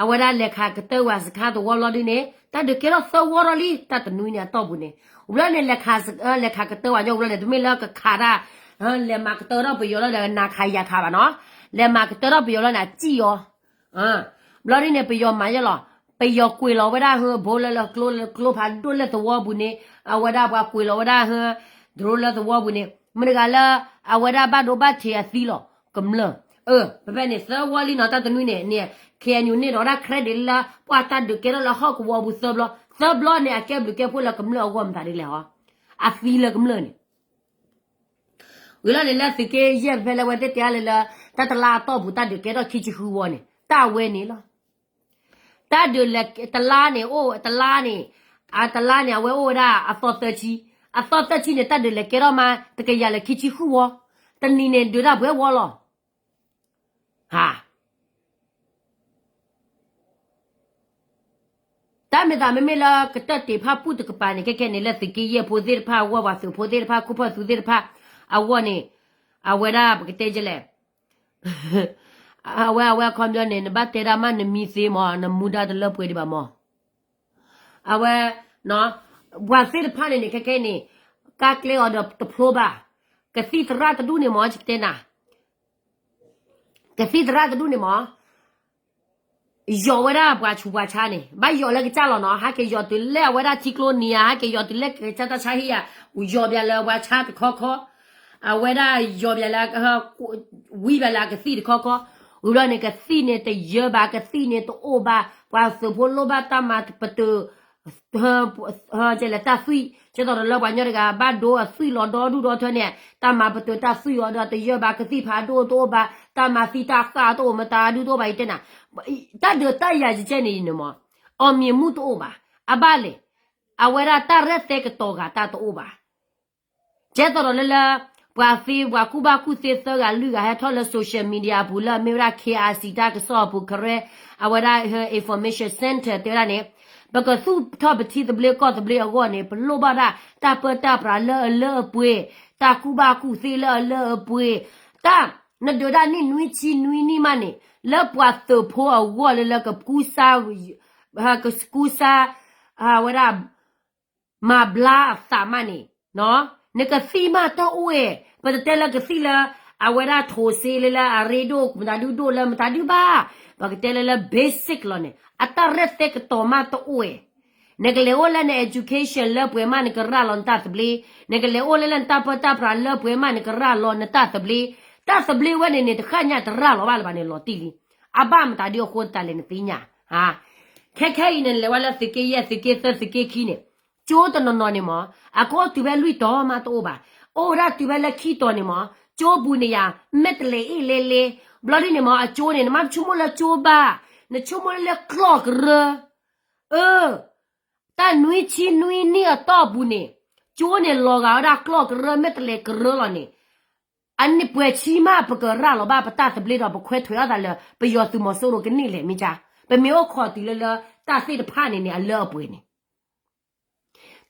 အဝဲဒၣ်လဲၤခးကတၢဝဲစခါတဝီဘျီဒုန့ၣ် တၢ်ဒုးကဲထီၣ်သၢဝီထီၣ်လံ တၢ်တနွံန့ၣ်အတီၢ်ပူၤန့ၣ်, ဝံၤလီၤန့ၣ် လဲၤခးကတၢဝဲညီဝံၤလီၤန့ၣ် တမ့ၢ်လၢကခးတၢ်, လဲၤမၤကတၢထီၣ်ပယီၤလီၤဒီး နၤခးယၤခးဘၣ်နီၤ, လဲၤမၤကတၢထီၣ်ပယီၤလီၤန့ၣ် အစံၣ်အီၤ ဘျီဒုန့ၣ် ပယီၤမၤယဲလီၤ, ပယီၤကွံာ်လီၤဝဲဒၣ်ဟၢဘိလၢကျိဖးဒိၣ်လၢသဝီပူၤန့ၣ်, အဝဲဒၣ်ပှၤကွံာ်လီၤဝဲဒၣ်ဟၢ drone လၢသဝီပူၤန့ၣ် မတၤတဂၤလၢ အဝဲဒၣ်ဘၣ်ဒိဘၣ်ထံးအသံလီၤ, ကမျၢၢ်, အၢ ဖဲဖဲန့ၣ် သၢဝီလံနီၤ တၢ်တနွံန့ၣ်န့ၣ်, KNU န့ၢ်ဒီးဝဲဒၣ် credit လၢ ပှၤတၢ်ဒုးကဲထီၣ်လၢဟီၣ်ကဝီၤပူၤသၢဘျီ, သၢဘျီန့ၣ် အကဲဘျုးကဲဖှိၣ်လၢကမျၢၢ်အဂီၢ်မတၤဒ်လဲၣ်ဟီ, အသံလၢကမျၢၢ်န့ၣ် ဝံၤလီၤန့ၣ် လၢသုးက့ယဲၢ်ဖဲလၢအဝဲသ့ၣ်တဲလၢလၢ တၢ်တလါအတီၢ်ပူၤ တၢ်ဒုးကဲထီၣ်ခံဆံဃုဝီန့ၣ် တၢ်အဝဲန့ၣ်လီၤ. တၢ်ဒုးလဲၤတလါန့ၣ် အိၣ်တလါန့ၣ်, အတလါန့ၣ် အဝဲအိၣ်ဝဲဒၣ်အသီသၢဆံ, အသီသၢဆံန့ၣ် တၢ်ဒုးလဲၤကဲထီၣ်မး တကယၤလၢခံဆံဃုဝီ, တနံၤန့ၣ်ဒုးတၢ်ပှဲၤဝီလီၤ. ဟါ တၢ်မ့ၢ်သးမ့မ့ၢ်လၢကတၢၢ်တ့ၢ်ဖၣ်ပူၣ်တကပၤန့ၣ် ခဲခဲန့ၣ် လၢသုးက့ယဲၢ်ဖိသ့ၣ်တဖၣ်အဂီၢ် ပှၤသုးဖိသ့ၣ်တဖၣ် ခိၣ်ဖၢၣ်သုးသ့ၣ်တဖၣ်အဂီၢ်န့ၣ်, အဝဲဒၣ်ပကတဲယဲလဲၣ်, အဝဲ အဝဲအခီပညီန့ၣ် နဘၣ်တဲဒၣ်မးနမံသ့မး နမူဒါတလၢပှဲၤဒံးဘၣ်မး. အဝဲ ပှၤသ့ၣ်တဖၣ်န့ၣ်န့ၣ် ခဲခဲန့ၣ် ကါကျဲအီၤဒီးတဖျိဘၣ်. ကသံၣ်သရၣ်တဒူၣ်န့ၣ်မး ယကတဲနၤ ကသံၣ်သရၣ်တဒူၣ်န့ၣ်မး ယီၤဝဲဒၣ်ပှၤဆူးပှၤဆါန့ၣ် ဘၣ်ယီၤလၢကစၢ်လီၤနီၤ. ဟဲက့ၤယီၤတုၤလၢအဝဲဒၣ်ထံကျိနံၤဧါ, ဟဲက့ၤယီၤတုၤလၢကစၢ်တၢ်ဆါဟံၣ်ဧါ, ယီၤဘၣ်လၢပှၤဆါတခီခီ. အဝဲဒၣ်ယီၤဘၣ်လၢ ဝံဘၣ်လၢအကသံၣ်တခီခီ, ဝံၤဘျီန့ၣ် ကသံၣ်န့ၣ်တယၢဘၣ်, ကသံၣ်န့ၣ်တအိၣ်ဘၣ်, ပှၤသုးဖိလိၣ်ဘၣ်တၢ်မၤပတုာ် လဲၤတၢ်သွံၣ်, ကဲသိးဒီးလၢပှၤကညီတဂၤ ဘၣ်ဒိအသွံၣ်လီၤဒီဒူၣ်ဒီထၢန့ၣ် တၢ်မၤပတုာ်တၢ်သွံၣ်အီၤဒီးတယၢဘၣ်, ကသံၣ်ဖးဒိၣ်တအိၣ်ဘၣ်, တၢ်မၤသံတၢ်ဃၣ်တအိၣ်မတၤဒူၣ်တအိၣ်ဘၣ် ယတဲနၤ, တၢ်ဒုးတၢ်ယၤယကဲန့ၣ်န့ၣ်မး, အောင်မြင်မှုတအိၣ်ဘၣ်, အဘၣ်လဲၣ်, အဝဲဒၣ်တၢ်ရဲၣ်သဲကတီၤဂၤတၢ်တအိၣ်ဘၣ် ကဲသိးဒီးလၢလၢ ပှၤသ့ ပှၤကူၣ်ဘၣ်ကူၣ်သ့သၢဂၤလွံၢ်ဂၤဟဲထီၣ်လၢ social media အပူၤလၢအမ့ၢ်ဝဲဒၣ် K I C တၢ်ကစီၣ်အပူၤ ကရဲ အဝဲဒၣ် information center တဲဝဲဒၣ်န့ၣ်, ပကသူၣ်ထီၣ်ပထံသဘျ့ကီၢ်သဘျ့အဂီၢ်န့ၣ် ပလိၣ်ဘၣ်ဒၣ်တၢ်ပၢတၢ်ပြးလၢအလၢအပှဲၤ, တၢ်ကူၣ်ဘၣ်ကူၣ်သ့လၢအလၢအပှဲၤ, တၢ် နဒုးဒၣ်နံၣ်နွံဆံနွံနံၣ်မးန့ၣ် လၢပှၤသုးဖိအဂီၢ်လၢလၢကကူစါ ကကူစါ ဝဲဒၣ် မၤဘျါအသးမးန့ၣ်, နကသံၣ်မးတအိၣ်ဝဲ, ပတတဲလၢကသံၣ်လၢ အဝဲဒၣ်ထိးစ့လၢလၢအရ့ဒိၣ် မတၤဒုဒိၣ်လၢမတၤဒုဘၣ်, ပကတဲလၢလၢ basic လီၤန့ၣ် အတၢ်ရဲၣ်သဲကတီၤမးတအိၣ်ဝဲ, နကလဲၤအိၣ်လၢန education လၢပှဲၤမးနကရၤလီၤနတၢ်သဘျ့, နကလဲၤအိၣ်လၢလၢနတၢ်ပၢတၢ်ပြးလၢပှဲၤမးနကရၤလီၤနတၢ်သဘျ့, တၢ်သဘျ့ဝဲန့ၣ်န့ၣ် တဃၣ်ညၣ်တရၤလီၤဘၣ်လၢၤဘၣ်န့ၣ်လီၤတံၢ်လံ, အဘၣ်မတၤဒုအဃိသတးလဲၣ်နသ့ၣ်ညါ ခဲခဲအံၤန့ၣ် လဲၤဝဲလၢသုးက့ယဲၢ် သုးက့သၢ သုးက့ခံန့ၣ်, ကၠိတနီၤနီၤန့ၣ်မး အကအိၣ်တုၤဖဲလွံၢ်တီၤမးတအိၣ်ဘၣ်, အိၣ်ဝဲဒၣ်တုၤဖဲလၢခံတီၤန့ၣ်မး, ကၠိပူၤန့ၣ်ယၤ မဲာ်တလဲၤအ့ၣ်လဲလဲ, ဘျီဒ်န့ၣ်မး အကၠိန့ၣ် နမ့ၢ်တဆိကမိၣ်လၢကၠိဘၣ်, နဆိကမိၣ်လၢကျီၢ်ကရၢ, အၢ တၢ်နွံဆံနွံနံၣ်အတီၢ်ပူၤန့ၣ်, ကၠိန့ၣ်လီၤဂာ်ဝဲဒၣ်ကျီၢ်ကရၢ မဲာ်တလဲၤကရၢလီၤန့ၣ်, အနံၣ်ပှဲၤဆံမး ပကရၤလီၤဘၣ်ပတၢ်သဘျ့ဒီး ပခွဲးထွဲးအသးလၢပယီၤသုးမီၤစိရိၤကန့ၢ်လဲၣ်မ့ၢ်ကါ, ပမ့ၢ်အိၣ်ခိးတုၤလၢလၢတၢ်သ့ၣ်တဖၣ်န့ၣ်န့ၣ် အလၢအပှဲၤန့ၣ်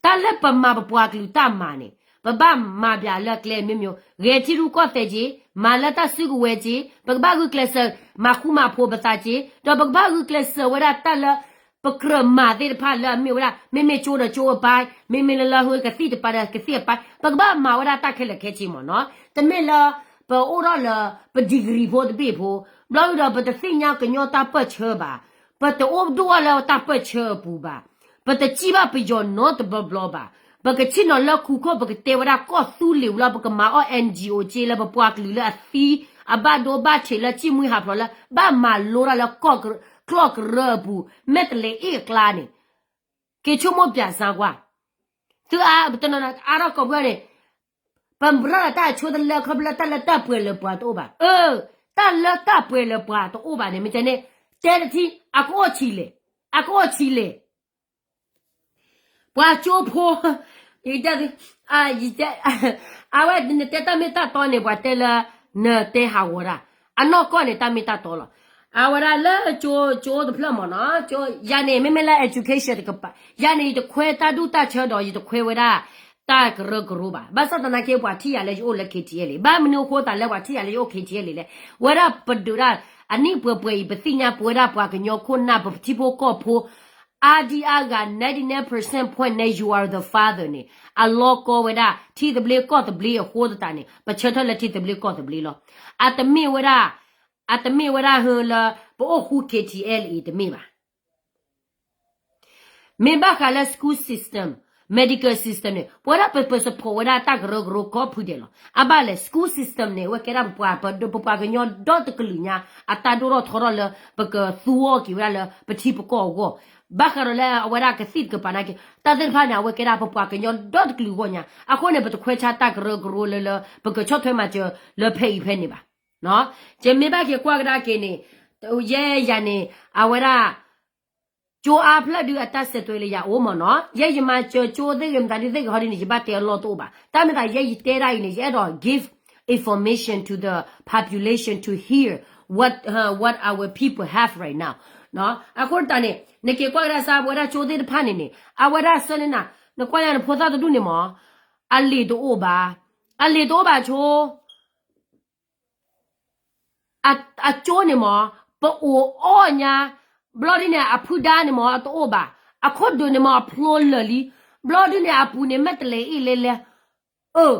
တၢ်လၢပမၤပပှၤကလုာ်တၢ်မၤန့ၣ် ပဘၣ်မၤဘၣ်လၢကျဲမ့ၢ်မ့ၢ်, ဂဲၤထံရူၢ်ကီၢ်သဲးက့ၤ, မၤလၢတၢ်စုကဝဲၤက့ၤ, ပကဘၣ်ဂုာ်ကျဲးစၢး မၤဃူမၤဖိးပသးက့ၤ, ဒီးပကဘၣ်ဂုာ်ကျဲးစၢးဝဲဒၣ်တၢ်လၢ ပကြၢးမၤသ့ၣ်တဖၣ်လၢအမ့ၢ်ဝဲဒၣ် မ့မ့ၢ်ကၠိဒီးကၠိအပိုင်း, မ့မ့ၢ်လၢလၢဟိကသံၣ်တပၤဒီးကသံၣ်အပိုင်း, ပကဘၣ်မၤဝဲဒၣ်တၢ်ခဲလၢာ်ခဲဆ့မ့ၢ်နီၤ, တမ့ၢ်လၢ ပအိၣ်ထီၣ်လၢ ပ degree ဖိတဘ့ၣ်ဖိ, ဘျီဒုဒီးပတသ့ၣ်ညါကညီတၢ်ပၢၢ်ဆၢဘၣ်, ပတအိၣ်ဒိၣ်ထီၣ်လၢတၢ်ပၢၢ်ဆၢအပူၤဘၣ်, ပတစံၣ်ဘၣ်ပယီၤနီတဘျီဘျီဘၣ်, ပကဆ့ၣ်နီၤလၢခူခိၣ် ပကတဲဝဲဒၣ်ကီၢ်သူလ့ၤဝံၤလီၤ ပကမၤအီၣ် N G O က့လၢပပှၤကလုာ်လၢအသံ အဘၣ်ဒိဘၣ်ထံးလၢစံၣ်မှံဟးဖျိးလၢ ဘၣ်မၤလိတၢ်လၢ ကျီၢ်ကရၢအပူၤ မဲာ်တလဲၤအ့ၣ်အကျါန့ၣ်, က့ၤဆိကမိၣ်ပၠးစါကွၢ်, သုအါ ပတနီၤနီၤအါထီၣ်ကိးဖုန့ၣ်, ပမၤရၤဒီးတၢ်အဆိတလၢခီဖျိလၢတၢ်လၢတၢ်ပှဲၤလၢပှၤတအိၣ်ဘၣ်, အၢ, တၢ်လၢတၢ်ပှဲၤလၢပှၤတအိၣ်ဘၣ်န့ၣ် မ့ၢ်ကဲန့ၣ်, တဲတထံ အကအိၣ်ဆံးလဲၣ်, အကအိၣ်ဆံးလဲၣ် ပှၤကၠိဖိ, ယတဲ, ယတဲ, အဝဲနတဲတၢ်မ့ၢ်တၢ်တီန့ၣ် ပှၤတဲလၢ နတဲဟးဂီၤတၢ်, အနီၢ်ကီၢ်န့ၣ် တၢ်မ့ၢ်တၢ်တီလီၤ. အဝဲဒၣ်လၢကၠိ ကၠိတဖျၢၣ်မ့ၢ်နီၤ, ယၤန့ၣ် မ့မ့ၢ်လၢ education တကပၤ, ယၤန့ၣ် ယတခွဲတၢ်ဒူၣ်တၢ်ဆၢဒီး ယတခွဲဝဲဒၣ် တၢ်ကရၢကရိဘၣ်. ဘၣ်ဆၣ်သနာ်က့ ပှၤထံၣ်ယၤလၢယအိၣ်လၢ K T L လံ, ဘၣ်မနုၤအဃိသတးလၢပှၤထံၣ်ယၤလၢယအိၣ် K T L လံလဲၣ်, ဝဲဒၣ်ပဒုးဒၣ် အနံၣ်ပှဲၤပှဲၤအံၤ ပသ့ၣ်ညါပဝဲဒၣ်ပှၤကညီခိၣ်နၢ် ပထံဖိကီၢ်ဖိ အါဒံအါဂၤ ninety nine percent point န့ၣ် you are the father န့ၣ် အလီၤကီဝဲဒၣ် ထံသဘျ့ကီၢ်သဘျ့အဃိသတးန့ၣ် ပဆၢထၢၣ်လၢထံသဘျ့ကီၢ်သဘျ့လီၤ. အတမ့ၢ်ဝဲဒၣ်, အတမ့ၢ်ဝဲဒၣ်ဟၢလၢ ပအိၣ်ဃူ K T L အံၤတမ့ၢ်ဘၣ်. မ့ၢ်ဘၣ်ဃးလၢ school system, medical system န့ၣ် ပဝဲဒၣ်ပ ပ support ဝဲဒၣ်တၢ်ကရၢကရိကိးဖုဒဲးလီၤ. အဘၣ်လဲၣ် school system န့ၣ် အဝဲကဲဒၣ်ပပှၤ ပ ပပှၤကညီဒီတကလုာ်ညါ အတၢ်ဒိၣ်ထီၣ်ထီထီၣ်လၢ ပကသူအီၤက့ၤဝဲဒၣ်လၢပထံပကီၢ်အဂီၢ်, ဘၣ်ဃးဒီးလၢအဝဲဒၣ်ကသံၣ်တကပၤနာ်က့ တၢ်သ့ၣ်တဖၣ်န့ၣ် အဝဲကဲဒၣ်ပပှၤကညီဒီတကလုာ်အဂီၢ်ညါ, အဃိန့ၣ် ပတခွဲးဆါတၢ်ကရၢကရိလၢလၢ ပကဆီၣ်ထွဲမၤစၢၤလၢဖဲအံၤဖဲန့ၣ်ဘၣ်. ယမ့ၢ်ဘၣ်က့ၤကွၢ်ကဒါက့ၤန့ၣ်, ယဲယၤန့ၣ် အဝဲဒၣ် ကၠိအါဖျၢၣ်ဒုးအတၢ်စဲးသွဲးလၢယၤအိၣ်မ့ၢ်နီၤ, ယဲယမၤစၢၤကၠိသ့ၣ်ဂ့ၤ မတၤဒုသ့ၣ်ဂ့ၤဟီဒ်န့ၣ် ယဘၣ်တဲအလီၢ်တအိၣ်ဘၣ်. တၢ်မ့ၢ်သးယဲယတဲဒၣ်အံၤန့ၣ် ယအဲၣ်ဒိး give information to the population to hear what, what our people have right now. အဃိတၢ်န့ၣ် နက့ၤကွၢ်ကဒါစါ ပဝဲဒၣ်ကၠိသ့ၣ်တဖၣ်န့ၣ်န့ၣ် အဝဲဒၣ်ဆၢန့ၢ်နၤ, နကွၢ်ညါနဖိသၣ်တဒူၣ်န့ၣ်မ့ၢ် အလံာ်တအိၣ်ဘၣ်, အလံာ်တအိၣ်ဘၣ်ဆိ အကၠိန့ၣ်မ့ၢ် ပအိၣ်အီၣ်ညါ, ဘျီဒ်န့ၣ် အဖုဒါန့ၣ်မ့ၢ် အတအိၣ်ဘၣ်, အခိၣ်ဒုးန့ၣ်မ့ၢ် အဖျိလၢာ်လံ, ဘျီဒ်န့ၣ် အပူၤန့ၣ် မဲာ်တလဲၤအ့ၣ်လဲလဲ, အၢ,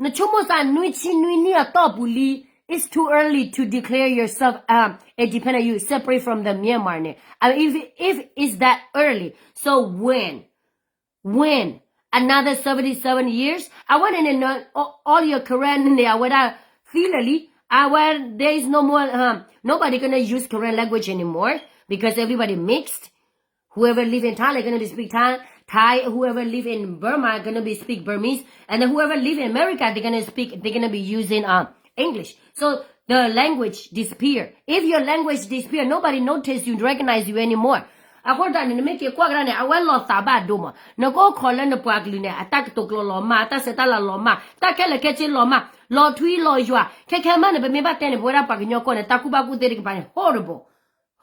နဆိကမိၣ်စး နွံဆံနွံနံၣ်အတီၢ်ပူၤလံ, it's too early to declare yourself, um, independent, you separate from the Myanmar န့ၣ်, I mean, if, if it's that early, so when, when, another seventy-seven years, အဝဲန့ၣ်န့ၣ် all your Karen န့ၣ် အဝဲဒၣ်သံလၢာ်လံ. အဝဲ there is no more, um, nobody gonna use Karen language anymore because everybody mixed. Whoever live in Thailand gonna be speak Thai, Thai. Whoever live in Burma gonna be speak Burmese, and then whoever live in America, they're gonna speak, they're gonna be using, um, English. So the language disappear. If your language disappear, nobody notice you, recognize you anymore. အဃိတၢ်န့ၣ် နမ့ၢ်က့ၤကွၢ်ကဒါန့ၣ် အဝဲလီၤသးဘၣ်ဒိမး. နကအိၣ်ခိးလၢနပှၤကလုာ်န့ၣ် အတၢ်ကတိၤကျိာ်လီၤမၢ်, တၢ်ဆဲးတၢ်လၤလီၤမၢ်, တၢ်ခဲလၢာ်ခဲဆ့လီၤမၢ်, လီၤထွံလီၤယွၤ. ခဲခဲမးန့ၣ် ပမ့ၢ်ဘၣ်တဲန့ၣ် ပဝဲဒၣ်ပှၤကညီကီၢ်န့ၣ် တၢ်ကူၣ်ဘၣ်ကူၣ်သ့တကပၤန့ၣ် horrible,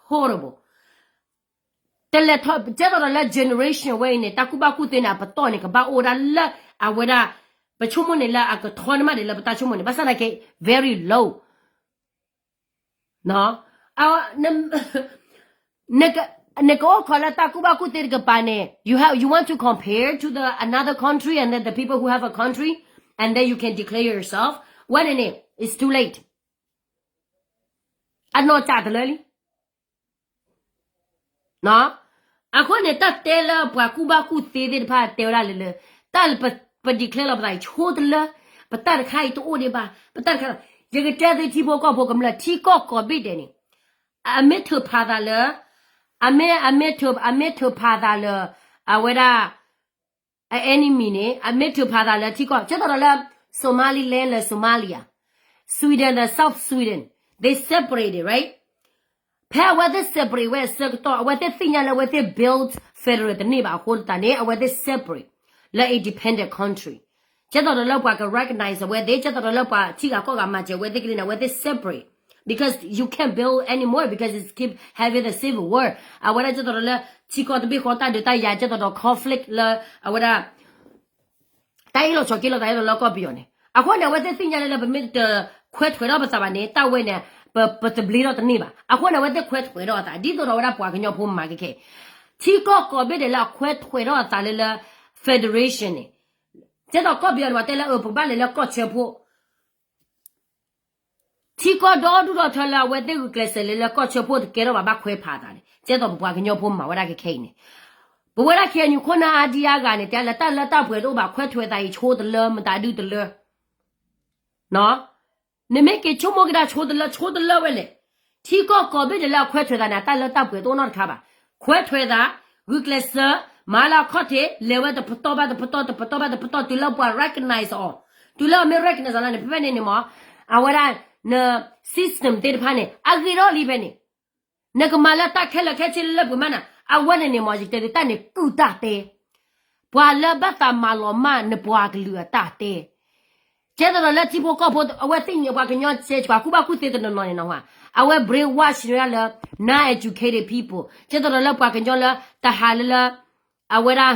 horrible. တလဲၤထီၣ် ကဲသိးဒီးလၢ generation ဝဲအံၤန့ၣ် တၢ်ကူၣ်ဘၣ်ကူၣ်သ့န့ၣ် အပတီၢ်န့ၣ် ကဘၣ်အိၣ်ဝဲဒၣ်လၢအဝဲဒၣ် ပဆိကမိၣ်န့ၣ်လၢအကထီန့ၢ်မးဒံးလၢပတၢ်ဆိကမိၣ်န့ၣ် ဘၣ်ဆၣ်သနာ်က့ very low. နကအိၣ်ခိးလၢတၢ်ကူၣ်ဘၣ်ကူၣ်သ့တကပၤန့ၣ် you have, you want to compare to the another country and then the people who have a country and then you can declare yourself ဝဲန့ၣ်န့ၣ် it's too late. အနီၢ်ကၠးတလၢလံ. အဃိန့ၣ် တၢ်တဲလၢပှၤကူၣ်ဘၣ်ကူၣ်သ့သ့ၣ်တဖၣ်တဲဝဲဒၣ်လၢလၢ တၢ်ပ declare လီၤပသးအံၤဆိတလၢ ပတၢ်တခါအံၤတအိၣ်ဒံးဘၣ် ပတၢ်တခါ ယကတဲသုထံဖိကီၢ်ဖိကမျၢၢ် ထံကီၢ်ကိးဘ့ၣ်ဒဲးန့ၣ် အမ့ၢ်ထုးဖးသးလၢ အမ့ၢ် အမ့ၢ်ထုး အမ့ၢ်ထုးဖးသးလၢ အဝဲဒၣ် အ enemy န့ၣ် အမ့ၢ်ထုးဖးသးလၢထံကီၢ် ကဲသိးဒီးလၢ Somaliland လၢ Somalia, Sweden ဒီး South Sweden, they separated, right? ဖဲအဝဲသ့ၣ် separate ဝဲအဆၢကတီၢ် အဝဲသ့ၣ်သ့ၣ်ညါလၢအဝဲသ့ၣ် build federal တန့ၢ်ဘၣ်အဃိသတးန့ၣ် အဝဲသ့ၣ် separate လၢ independent country. ကဲသိးဒီးလၢပှၤက recognize အဝဲသ့ၣ် ကဲသိးဒီးလၢပှၤထံဂၤကီၢ်ဂၤမၤစၢၤအဝဲသ့ၣ်ကလံန့ၣ် အဝဲသ့ၣ် separate because you can't build anymore because it's keep having the civil war. အဝဲဒၣ်ကဲသိးဒီးလၢ ထံကီၢ်တဘ့ၣ်ဃီတၢ်ဒုးတၢ်ယၤ ကဲသိးဒီး conflict လၢ အဝဲဒၣ် တၢ်အ့ၣ်လိာ်ဆိးက့လိာ်သး ကဲသိးလၢကီၢ်ပယီၤန့ၣ် အဃိန့ၣ် အဝဲသ့ၣ်သ့ၣ်ညါလၢလၢ ပမ့ၢ်တခွဲးထွဲးထီၣ်ပသးဘၣ်န့ၣ် တၢ်ဝဲန့ၣ် ပ ပသဘျ့ထီၣ်တန့ၢ်ဘၣ်. အဃိန့ၣ် အဝဲသ့ၣ်ခွဲးထွဲးထီၣ်အသး ဒ်သိးဒီးဝဲဒၣ်ပှၤကညီဖိမၤကဲခဲအံၤ ထံကီၢ်ကိးဘ့ၣ်ဒဲးလၢအခွဲးထွဲးထီၣ်အသးလၢလၢ federation န့ၣ် ကဲသိးကီၢ်ပယီၤန့ၣ် ပှၤတဲလၢအပကဘၣ်လဲၤလၢကီၢ်ဆၢဖိ ထံကီၢ်ဒီဒူၣ်ဒီထၢလၢအဝဲသ့ၣ်ဂုာ်ကျဲးစၢးလၢလၢကီၢ်ဆၢဖိတကဲထီၣ်ဘၣ် ဘၣ်ခွဲးဖးအသးန့ၣ် ကဲသိးပပှၤကညီဖိမၤဝဲဒၣ်ခဲခဲအံၤန့ၣ် ပဝဲဒၣ် ခဲအံၤ နခိၣ်နၢ်အါဒံအါဂၤန့ၣ် တဲလၢတၢ်လၢတၢ်ပှဲၤတအိၣ်ဘၣ် ခွဲးထွဲးသးအံၤဆိတလၢ မတၤဒုတလၢ နမ့ၢ်က့ၤဆိကမိၣ်ကဒါဆိတလၢ ဆိတလၢဝဲလဲၣ်. ထံကီၢ်ကိးဘ့ၣ်ဒဲးလၢအခွဲးထွဲးသးန့ၣ် အတၢ်လၢတၢ်ပှဲၤတအိၣ်နီတခါဘၣ်. ခွဲးထွဲးသး ဂုာ်ကျဲးစၢး မၤလၢအခီၣ်ထံး လဲၤဝဲတပတီၢ်ဘၣ်တပတီၢ် တပတီၢ်ဘၣ်တပတီၢ် တုၤလၢပှၤ recognize အီၤ တုၤလၢအမ့ၢ် recognize လၢန့ၣ် ဖဲဖဲန့ၣ်န့ၣ်မ့ၢ် အဝဲဒၣ် န system သ့ၣ်တဖၣ်န့ၣ် အဂ့ၤထီၣ်လံဖဲန့ၣ် နကမၤလၢတၢ်ခဲလၢာ်ခဲဆ့လၢပှဲၤမးနၤ အဝဲန့ၣ်န့ၣ်မ့ၢ် ယတဲသုတၢ်န့ၣ် ကုၢ်တၢ်တဲ ပှၤလၢဘၣ်သးမၤလီၤမၢ်နပှၤကလုာ်အတၢ်တဲ ကဲသိးဒီးလၢထံဖိကီၢ်ဖိ အဝဲသ့ၣ်ညါပှၤကညီစဲး ပှၤကူၣ်ဘၣ်ကူၣ်သ့တနီၤနီၤန့ၣ်နီၤ အဝဲ brainwash ဝဲဒၣ်လၢ non-educated people ကဲသိးဒီးလၢပှၤကညီလၢတဟးလၢလၢ အဝဲဒၣ်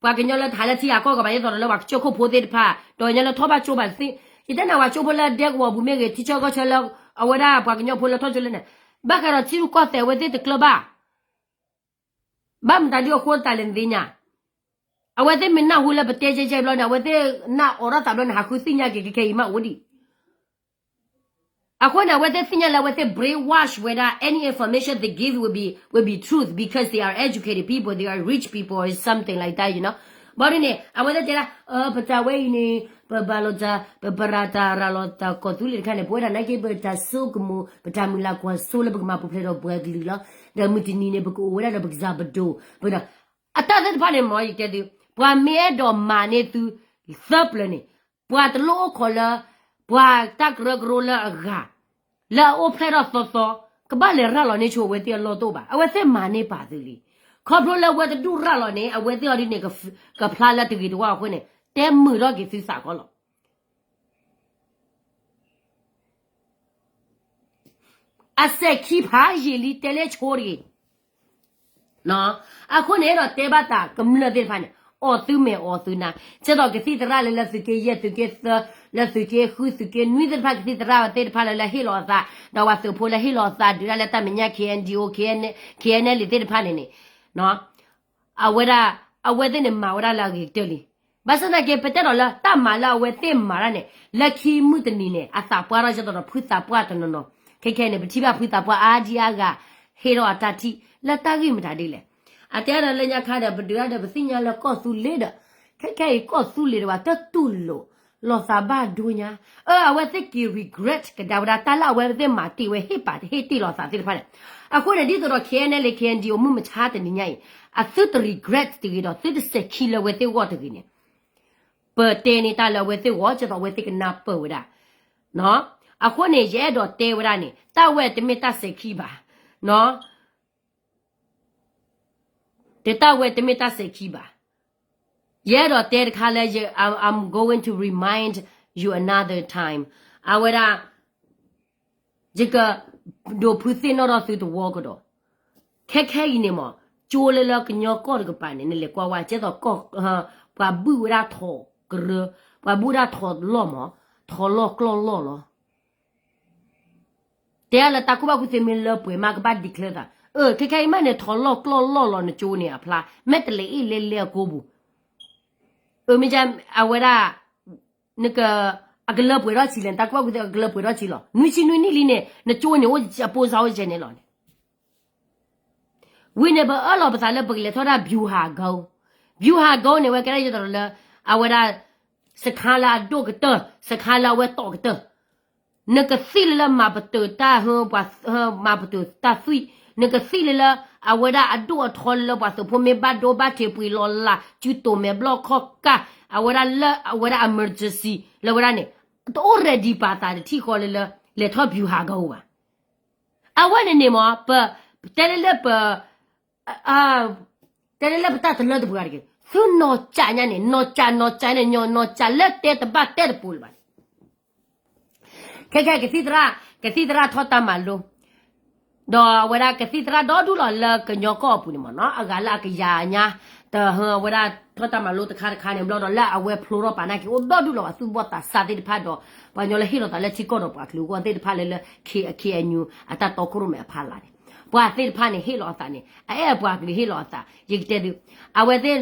ပှၤကညီလၢတဟးလၢထံဂၤကီၢ်ဂၤဘၣ် ဒ်သိးဒီးလၢပှၤကစၢၢ်ခိၣ်ဖိသ့ၣ်တဖၣ် ဒီးညီလၢထီၣ်ဘၣ်ကၠိဘၣ်သ့ၣ် ယတဲနၤဝဲကၠိဖိလၢဒဲကဝီၤပူၤမ့ၢ်ဂ့ၤ ထံဆၢကီၢ်ဆၢလၢ အဝဲဒၣ်ပှၤကညီဖိလၢထီၣ်ကၠိလၢန့ၣ် ဘၣ်ဃးဒီးထံရူၢ်ကီၢ်သဲးအဝဲသ့ၣ်တကျၢၤဘၣ် ဘၣ်မတၤဒုအဃိသတးလဲၣ်နသ့ၣ်ညါ အဝဲသ့ၣ်မ့ၢ်နၢ်ဟူလၢပတဲကဲကဲဘျီန့ၣ် အဝဲသ့ၣ်နၢ်အိးထီၣ်သးဘျီန့ၣ် ဟးဃုသ့ၣ်ညါက့ၤခဲခဲအံၤမးအိၣ်ဒံး အဃိန့ၣ် အဝဲသ့ၣ်သ့ၣ်ညါလၢအဝဲသ့ၣ် brainwash ဝဲဒၣ် any information they give will be, will be truth because they are educated people, they are rich people or something like that, you know. ဘၣ်ဒ်န့ၣ် အဝဲသ့ၣ်တဲဒၣ် ပတၢ်ဝဲအံၤန့ၣ် ပဘၣ်လိာ်တၢ် ပပရၤတၢ်ရၤလီၤတၢ်ကီၢ်သူလ့ၤတခါန့ၣ် ပဝဲဒၣ်နာ်က့ ပတၢ်ဆိကမိၣ် ပတၢ်မုၢ်လၢ်ကွၢ်စိလၢပကမၤပူၤဖျဲးဒီးပှၤကလုာ်လီၤ. ဒီးမုၢ်တနံၤန့ၣ် ပကအိၣ်ဝဲဒၣ်ဒီးပကစၢ်ပဒိၣ် ပဒီး အတၢ်သ့ၣ်တဖၣ်န့ၣ်မ့ၢ် ယတဲသု ပှၤမ့ၢ်အဲၣ်ဒိးမၤန့ၢ်သု သၢပျၢၤန့ၣ် ပှၤတလိၣ်အိၣ်ခိးလၢ ပှၤတၢ်ကရၢကရိလၢအဂၤ လၢအအိၣ်ဖျဲၣ်ထီၣ်သီသီ ကဘၣ်လဲၤရၤလီၤန့ၢ်ဆိအဝဲသ့ၣ်အလီၢ်တအိၣ်ဘၣ်. အဝဲသ့ၣ်မၤန့ၢ်ပာ်သုလံ. ခီဖျိလၢအဝဲတဒူၣ်ရၤလီၤန့ၣ် အဝဲသ့ၣ်အီၤဒ်န့ၣ် ကဖျါလၢတဂ့ၤတဝါအဃိန့ၣ် တဲမုာ်ထီၣ်က့ၤသုသးကီလီၤ. အစဲးခံဖးယံာ်လံတဲလၢဆိတဂ့ၤ. အဃိန့ၣ်ဒီးတဲဘၣ်တၢ်ကမျၢၢ်သ့ၣ်တဖၣ်န့ၣ် အီၣ်သုမဲာ်အီၣ်သုနါ ကဲသိးကသံၣ်သရၣ်လၢလၢသုးက့ယဲၢ်သုးက့သၢ လၢသုးက့ဃုသုးက့နွံသ့ၣ်တဖၣ် ကသံၣ်သရၣ်သ့ၣ်တဖၣ်လၢလၢဟ့ၣ်လီၤအသး ဒီးပှၤသုးဖိလၢဟ့ၣ်လီၤအသးဒုးတၢ်လၢတၢ်မဲာ်ညါ K N D O K N L သ့ၣ်တဖၣ်န့ၣ်န့ၣ် အဝဲဒၣ် အဝဲသ့ၣ်န့ၣ်မၤဝဲဒၣ်လၢအဂ့ၤကတၢၢ်လံ. ဘၣ်ဆၣ်သနာ်က့ ပတဲဒီးလၢတၢ်မၤလၢအဝဲသ့ၣ်မၤတၢ်န့ၣ် လၢခံမုၢ်တနံၤန့ၣ် အသးပှၢ်ထီၣ်ကဲသိးဒီးဖုသးပှၢ်တနီၤနီၤ ခဲခဲန့ၣ် ပထံၣ်ဘၣ်ဖုသးပှၢ်အါဒံအါဂၤ ဟ့ၣ်ထီၣ်အတၢ်ထံၣ် လၢတၢ်ဂ့ၢ်မတၤဒ်လဲၣ်. အတဲဒီးလၢညါခါဒီး ပဒုးတၢ်ဒီးပသ့ၣ်ညါလၢကီၢ်သူလ့ၤဒီး ခဲခဲအံၤကီၢ်သူလ့ၤတဝဲ တတူၢ်လိာ်လိာ်သးဘၣ်ဒိညါ, အၢ အဝဲသ့ၣ်က့ၤ regret ကဒါဝဲဒၣ်တၢ်လၢအဝဲသ့ၣ်မၤတ့ၢ်ဝဲ ဟ့ၣ်ပာ်တဟ့ၣ်တ့ၢ်လိာ်သးသ့ၣ်တဖၣ်န့ၣ်, အဃိန့ၣ် ဒ်သိးဒီး K N L A K N D O မုၢ်မဆါတနံၤညါအံၤ အသုတ regret တဂ့ၤဒီး သုတစဲၤခံလၢအဝဲသ့ၣ်ဂီၢ်တဂ့ၤန့ၣ်, ပတဲန့ၢ်တၢ်လၢအဝဲသ့ၣ်ဂီၢ် ကဲသိးအဝဲသ့ၣ်ကနၢ်ပၢၢ်ဝဲဒၣ်, အဃိန့ၣ် ယအဲၣ်ဒိးတဲဝဲဒၣ်န့ၣ် တၢ်ဝဲတမ့ၢ်တၢ်စဲၤခံဘၣ်, တၢ်ဝဲတမ့ၢ်တၢ်စဲၤခံဘၣ်. ယအဲၣ်ဒိးတဲတခါလၢ I'm going to remind you another time. အဝဲဒၣ် ယကဒိးဖုးသ့ၣ်နီၣ်ထီၣ်သုတဝီကဒီး, ခဲခဲအံၤန့ၣ်မး ကၠိလၢလၢကညီကီၢ်တကပၤန့ၣ် နလဲၤကွၢ်ဝဲ ကဲသိးကီၢ် ပှၤဘုၣ်ဝဲဒၣ်ထိးကရၢ, ပှၤဘုၣ်ဝဲဒၣ်ထိးလီၢ်မး, ထိးလီၢ်ကျီၢ်လီၢ်လီၤ. တဲလၢတၢ်ကူၣ်ဘၣ်ကူၣ်သ့မ့ၢ်လၢပှဲၤမး ကဘၣ် declare သး, အၢ ခဲခဲအံၤမးန့ၣ် ထိးလီၢ်ကျီၢ်လီၢ်လီၤ နကၠိန့ၣ်အဖျါ မ့ၢ်တလဲၤအ့ၣ်လဲလဲအကိပူၤ, အၢ မ့ၢ်အဝဲဒၣ် နက အကလၢပှဲၤထီၣ်ဆံးလဲၣ် နတၢ်ကူၣ်ဘၣ်ကူၣ်သ့အကလၢပှဲၤထီၣ်ဆံးလီၤ. နွံဆံနွံနံၣ်လံန့ၣ် နကၠိန့ၣ်အိၣ်အပိစါအိၣ်ကဲန့ၣ်လီၤန့ၣ်. ဝံၤန့ၣ် ပအၢၣ်လီၤပသးလၢပကလဲၤထီၣ်ဒၣ် ဗျူဟာကုန်း, ဗျူဟာကုန်းန့ၣ် ဝဲကဲဒၣ်ယသိးလၢ အဝဲဒၣ် စခါလၢအဒိၣ်ကတၢၢ် စခါလၢအဝဲတီၢ်ကတၢၢ်, နကသံၣ်လၢလၢမၤပတုာ်တၢ်ဟၢ ပှၤမၤပတုာ်တၢ်သွံၣ်, နကသံၣ်လၢလၢ အဝဲဒၣ်အဒိၣ်အထီလၢလၢပှၤသုးဖိမ့ၢ်ဘၣ်ဒိဘၣ်ထံးပှ့ၤလီၤလး စုတိၢ်မဲာ်ဘျီၣ်ခီၣ်ကၢ် အဝဲဒၣ်လၢအဝဲဒၣ် emergency လၢဝဲဒၣ်န့ၣ် တအိၣ် ready ပာ်သးတထံၣ်ဃီလၢလၢ လဲၤထီၣ် ဗျူဟာကုန်း ဘၣ်. အဝဲန့ၣ်န့ၣ်မ့ၢ် ပ တဲလၢလၢပ တဲလၢလၢပတၢ်တလၢတပှဲၤတဂ့ၤ, သုနီၢ်ကၠးညါန့ၣ် နီၢ်ကၠးနီၢ်ကၠးန့ၣ် ညီနီၢ်ကၠးလၢတဲတဘၣ်တဲတပိၤလၢၤဘၣ်န့ၣ်, ခဲခဲကသံၣ်သရၣ် ကသံၣ်သရၣ်ထီၣ်တၢ်မၤလိ ဒီးအဝဲဒၣ်ကသံၣ်သရၣ်ဒီဒူၣ်လီၤလၢကညီကီၢ်အပူၤန့ၣ်မ့ၢ်နီၤ အဂၤလၢအကယၤညါ တဟၢအဝဲဒၣ်ထီၣ်တၢ်မၤလိတခါတခါန့ၣ် ဘျီဒီးလၢအဝဲဖျိထီၣ်ပာ်နာ်က့ၤအိၣ်ဒီဒူၣ်လီၤဘၣ် သူၣ်ဘီၣ်သးစၢ်သ့ၣ်တဖၣ်ဒီး ပှၤကညီလၢဟ့ၣ်လီၤသးလၢထံကီၢ်ဒီးပှၤကလုာ်အဂီၢ်သ့ၣ်တဖၣ်လၢလၢ K K N U အတၢ်တီခိၣ်ရိၣ်မဲအဖီလာ်န့ၣ် ပှၤသ့ၣ်တဖၣ်န့ၣ်ဟ့ၣ်လီၤအသးန့ၣ် အအဲၣ်ပှၤကလုာ်ဟ့ၣ်လီၤအသး ယကတဲသု အဝဲသ့ၣ်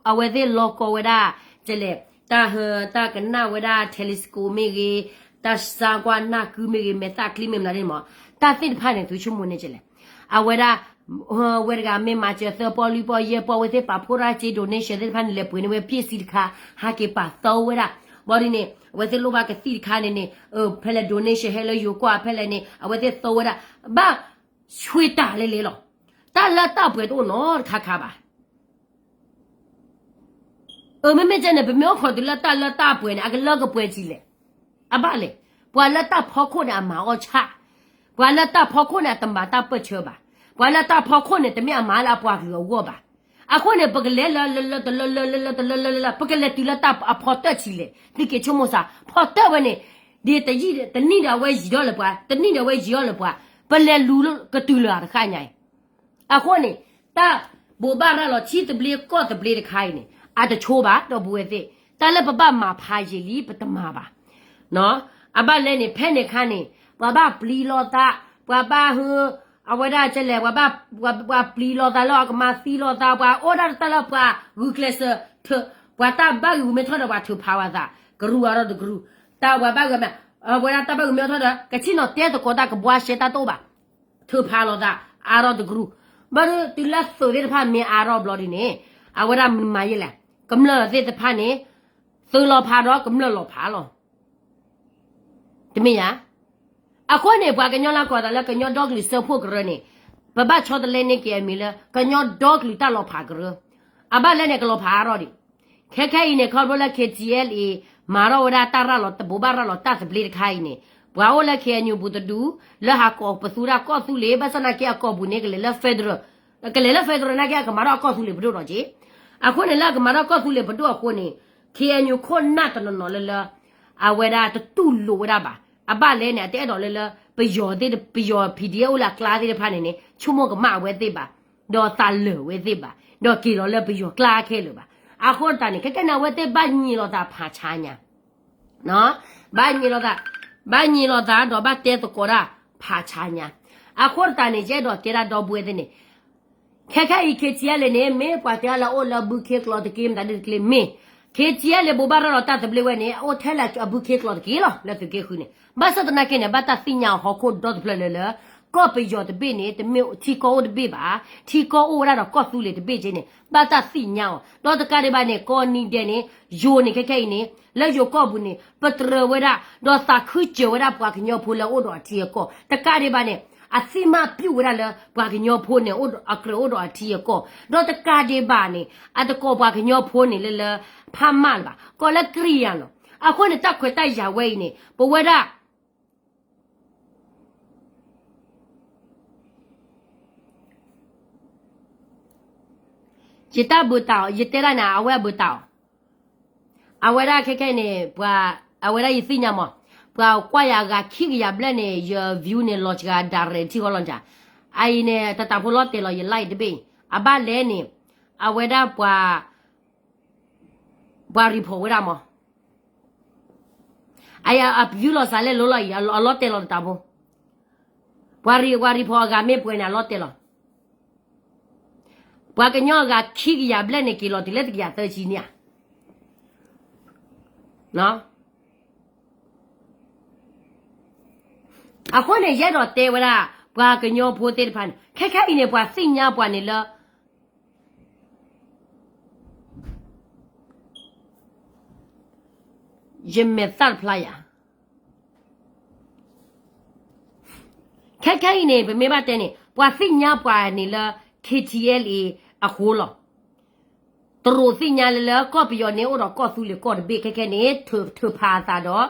အဝဲသ့ၣ်လီၤကီဝဲဒၣ် ကလဲၣ် တၢ်ဟၢ တၢ်ကနၣ်ဝဲဒၣ် telescope မ့ၢ်ဂ့ၤ, တၢ်စါကွၢ်နၢ်ကုမ့ၢ်ဂ့ၤ မဲာ်သၣ်ချံမ့ၢ်မနုၤန့ၣ်မ့ၢ် တၢ်သ့ၣ်တဖၣ်န့ၣ် သုဆိကမိၣ်န့ၣ်ကလဲၣ်. အဝဲဒၣ် ဝဲတဂၤမ့ၢ်မၤစၢၤသၢပီၢ်လွံၢ်ပီၢ်ယဲၢ်ပီၢ် အဝဲသ့ၣ်ပာ်ဖှိၣ်တၢ်စ့ donation သ့ၣ်တဖၣ်န့ၣ် လဲၤပှ့ၤန့ၢ်ဝဲ ပ့ၢ်စံတခါ ဟးက့ၤပာ်သီဝဲဒၣ် ဘီဒ်န့ၣ် အဝဲသ့ၣ်လိၣ်ဘၣ်ကသံၣ်တခါန့ၣ်န့ၣ် ဖဲလဲၣ် donation ဟဲလၢယိၤကီၢ်ဖဲလဲၣ်န့ၣ် အဝဲသ့ၣ်သီဝဲဒၣ် ဘၣ် ဆွ့တၢ်လဲၤလဲၤလီၤ. တၢ်လၢတၢ်ပှဲၤတအိၣ်နီတခါခါဘၣ်. အၢ မ့မ့ၢ်ကဲန့ၣ် ပမ့ၢ်အိၣ်ခိးတုၤလၢတၢ်လၢတၢ်ပှဲၤန့ၣ် အကလၢကပှဲၤကံလဲၣ်. အဘၣ်လဲၣ်. ပှၤလၢတၢ်ဖီခိၣ်န့ၣ် အမၤအီၣ်ဆၣ်, ပှၤလၢတၢ်ဖီခိၣ်န့ၣ် အတမၤတၢ်ပၢၢ်ဆၢဘၣ်. ပှၤလၢတၢ်ဖီခိၣ်န့ၣ် တမ့ၢ်အမၤလၢအပှၤကလုာ်အဂီၢ်ဘၣ်. အဃိန့ၣ် ပကလဲၤလၢလၢလၢလၢလၢလၢလၢ ပကလဲၤတုၤလၢတၢ်အဖီတၢၢ်ဆံးလဲၣ်. သုက့ၤဆိကမိၣ်စ့ၢ် ဖီတၢၢ်ဝဲန့ၣ် ဒ်တယံာ်တနံၣ်ဒီးအဝဲယံၤထီၣ်လၢပှၤ, တနံၣ်ဒီးအဝဲယံၤထီၣ်လၢပှၤ, ပလဲၤလူၤကတုၤလၢၤတဃၣ်ညါအံၤ အဃိန့ၣ် တၢ်ဘိးဘၣ်ရၤလီၤထံသဘျ့ကီၢ်သဘျ့တခါအံၤန့ၣ် အတဆိဘၣ် ဒီပုၢ်ဝဲၢ်သ့ၣ်, တၢ်လၢပဘၣ်မၤဖးယံာ်လံ ပတမၤဘၣ်. အဘၣ်လဲၣ်န့ၣ် ဖဲန့ၣ်အခါန့ၣ် ပှၤဘၣ်ပျံၤလိာ်သး, ပှၤဘၣ်ဟၢ, အဝဲဒၣ်ကလဲၣ် ပှၤဘၣ်ပျံၤလိာ်သးလၢအကမၤသံလိာ်သး ပှၤအိၣ်ဒၣ်တၢ်လၢပှၤဂုာ်ကျဲးစၢး, ပှၤတၢ်ဘၣ်ဂ့ၤမ့ၢ်ထီၣ်ဒီးပှၤထုးဖးဝဲသး, ကရူၢ်အါထီၣ်တကရူၢ်, တၢ်ပှၤဘၣ်ဂ့ၤမ့ၢ်, အဝဲဒၣ်တၢ်ဘၣ်ဂ့ၤမ့ၢ်ထီၣ်ဒီး ကဆ့ၣ်နီၤတဲသကိးတၢ်ကဘှါရှဲတၢ်တအိၣ်ဘၣ် ထုးဖးလိာ်သး အါထီၣ်တကရူၢ်, ဘၣ်ဒီးတုၤလၢသုးသ့ၣ်တဖၣ်မ့ၢ်အါထီၣ်ဘျီဒ်န့ၣ်, အဝဲဒၣ်မနုၤမၤယဲလဲၣ်, ကမျၢၢ်သ့ၣ်တဖၣ်န့ၣ်, သုးလီၤဖးဒီးကမျၢၢ်လီၤဖးလီၤ. တမ့ၢ်ဧါ. အဃိန့ၣ် ပှၤကညီလၢကိးသးလၢကညီဒီကလုာ်စၢဖှိၣ်ကရၢန့ၣ်, ပဘၣ်ဆီတလဲန့ၢ်က့ၤအမံၤလၢ ကညီဒီကလုာ်တၢ်လီၤဖးကရၢ, အဘၣ်လဲၣ်န့ၣ် ကလီၤဖးအါထီၣ်ဒံး ခဲခဲအံၤန့ၣ် ခီဖျိလၢ K T L A မၤထီၣ်ဝဲဒၣ်တၢ်ရၤလီၤ တဘိးဘၣ်ရၤလီၤတၢ်သဘျ့တခါအံၤန့ၣ်, ပှၤအိၣ်လၢ K N U ပူၤတဒူၣ်, လၢဟးကိးပသူဒၣ်ကီၢ်သူလ့ၤ ဘၣ်ဆၣ်သနာ်က့အကိာ်ပူၤန့ၣ် ကလဲၤလၢ federal, ကလဲၤလၢ federal နာ်က့အကမၤထီၣ်အကီၢ်သူလ့ၤပဒိၣ်ဒီးက့ၤ, အဃိန့ၣ်လၢအကမၤထီၣ်ကီၢ်သူလ့ၤပဒိၣ်အဃိန့ၣ်, K N U ခိၣ်နၢ်တနီၤနီၤလၢလၢ အဝဲဒၣ်တတူၢ်လိာ်ဝဲဒၣ်ဘၣ်. အဘၣ်လဲၣ်န့ၣ် အတအဲၣ်ဒိးလၢလၢ ပယီၤသ့ၣ်, ပယီၤ P D F အိၣ်လၢအကျါသ့ၣ်တဖၣ်န့ၣ်န့ၣ် ဆိကမိၣ်ကမၣ်အဝဲသ့ၣ်ဘၣ်, ဒီးသးလၢာ်ဝဲသ့ၣ်ဘၣ်, ဒီးက့ၤလီၤလၢပယီၤကျါခဲလၢာ်ဘၣ်. အဃိတးန့ၣ် ခဲကဲန့ၣ် အဝဲသ့ၣ်ဘၣ်ညံးလိာ်သးဖးဆါညါ ဘၣ်ညံးလိာ်သး, ဘၣ်ညံးလိာ်သးဒီးဘၣ်တဲသကိးတၢ်ဖးဆါညါ. အဃိတးန့ၣ် ယအဲၣ်ဒိးတဲဒၣ်ဒီပုၢ်ဝဲၢ်သ့ၣ်န့ၣ်, ခဲခဲအံၤ K T L A န့ၣ် မ့ၢ်ပှၤတဲလၢအအိၣ်လၢအဘုခ့ကျိာ်တက့ၢ် မတၤဒ်တက့ၢ်မ့ၢ်, K T L A ဘိးဘၣ်ရၤလီၤတၢ်သဘျ့ဝဲန့ၣ် အအိၣ်ထဲလၢအဘုခ့ကျိာ်တက့ၢ်လီၤ လၢသုးက့ဃုန့ၣ်. ဘၣ်ဆၣ်သနာ်က့န့ၣ် ဘၣ်တၢ်သ့ၣ်ညါအီၤဟီၣ်ခိၣ်ဒီတဖျၢၣ်လၢလၢ ကီၢ်ပယီၤတဘ့ၣ်န့ၣ် တမ့ၢ်ထံကီၢ်အိၣ်တဘ့ၣ်ဘၣ်, ထံကီၢ်အိၣ်ဝဲဒၣ်ဒီးကီၢ်သူလ့ၤတဘ့ၣ်က့န့ၣ် ဘၣ်တၢ်သ့ၣ်ညါအီၤ. ဒီးတကးဒံးဘၣ်န့ၣ် ကိးနံၤဒဲးန့ၣ် ယိၤန့ၣ် ခဲခဲအံၤန့ၣ် လၢယိၤကီၢ်ပူၤန့ၣ် ပတြၢၤဝဲဒၣ် ဒီးသးခုစၢၤဝဲဒၣ်ပှၤကညီဖိလၢအအိၣ်ဒီးအထံအကီၢ်, တကးဒံးဘၣ်န့ၣ် အသ့ၣ်မးပျုၢ်ဝဲဒၣ်လၢပှၤကညီဖိန့ၣ် အကြၢးအိၣ်ဒီးအထံအကီၢ်, ဒီးတကးဒံးဘၣ်န့ၣ် အတကိးပှၤကညီဖိန့ၣ်လၢလၢ ဖးမၢ်လၢၤဘၣ်, ကိးလၢကရံၣ်ယၤလီၤ. အဃိန့ၣ် တၢ်ခွဲးတၢ်ယာ်ဝဲအံၤန့ၣ် ပဝဲဒၣ် ယတၢ်ဘၢတၢ်အီၤ ယတဲဒၣ်န့ၣ် အဝဲအဘၢတၢ်အီၤ, အဝဲဒၣ်ခဲခဲအံၤန့ၣ် ပှၤ အဝဲဒၣ်ယသ့ၣ်ညါမး, ပှၤကွၢ်ယၤအဂၤခံကယၤဘျဲၣ်န့ၣ် ယ view န့ၣ် လီၤစှၤဒၣ်ရဲၣ်ထံဃီလီၤတၢ်, အအံၤန့ၣ် တၢ်တၢ်ဖိလီၤတဲာ်လီၤ ယ live တဘ့ၣ်အံၤ အဘၣ်လဲၣ်န့ၣ် အဝဲဒၣ်ပှၤ ပှၤ report ဝဲဒၣ်မး, အယၤအ view လီၤစှၤလဲၣ်လိၤလီၤအံၤ အလီၤတဲာ်လီၤတၢ်ဖိ, ပှၤ report အဂၤမ့ၢ်ပှဲၤန့ၣ် အလီၤတဲာ်လီၤ. ပှၤကညီအဂၤခံကယၤဘျဲၣ်န့ၣ် က့ၤလီၤတုၤလၢတကယၤသၢဆံန့ၣ်ဧါ. အဃိန့ၣ် ယအဲၣ်ဒိးတဲဝဲဒၣ် ပှၤကညီဖိသ့ၣ်တဖၣ်န့ၣ် ခဲခဲအံၤန့ၣ် ပှၤသ့ၣ်ညါပှၤန့ၣ်လၢ ယမဲာ်သၣ်တဖျါယၤ, ခဲခဲအံၤန့ၣ် ပမ့ၢ်ဘၣ်တဲန့ၣ် ပှၤသ့ၣ်ညါပှၤန့ၣ်လၢ K T L A အဃိလီၤ. တရူးသ့ၣ်ညါလၢလၢကီၢ်ပယီၤန့ၣ်အိၣ်ဒီးကီၢ်သူလ့ၤကီၢ်တဘ့ၣ်ခဲခဲန့ၣ် ထုးဖးအသးဒီး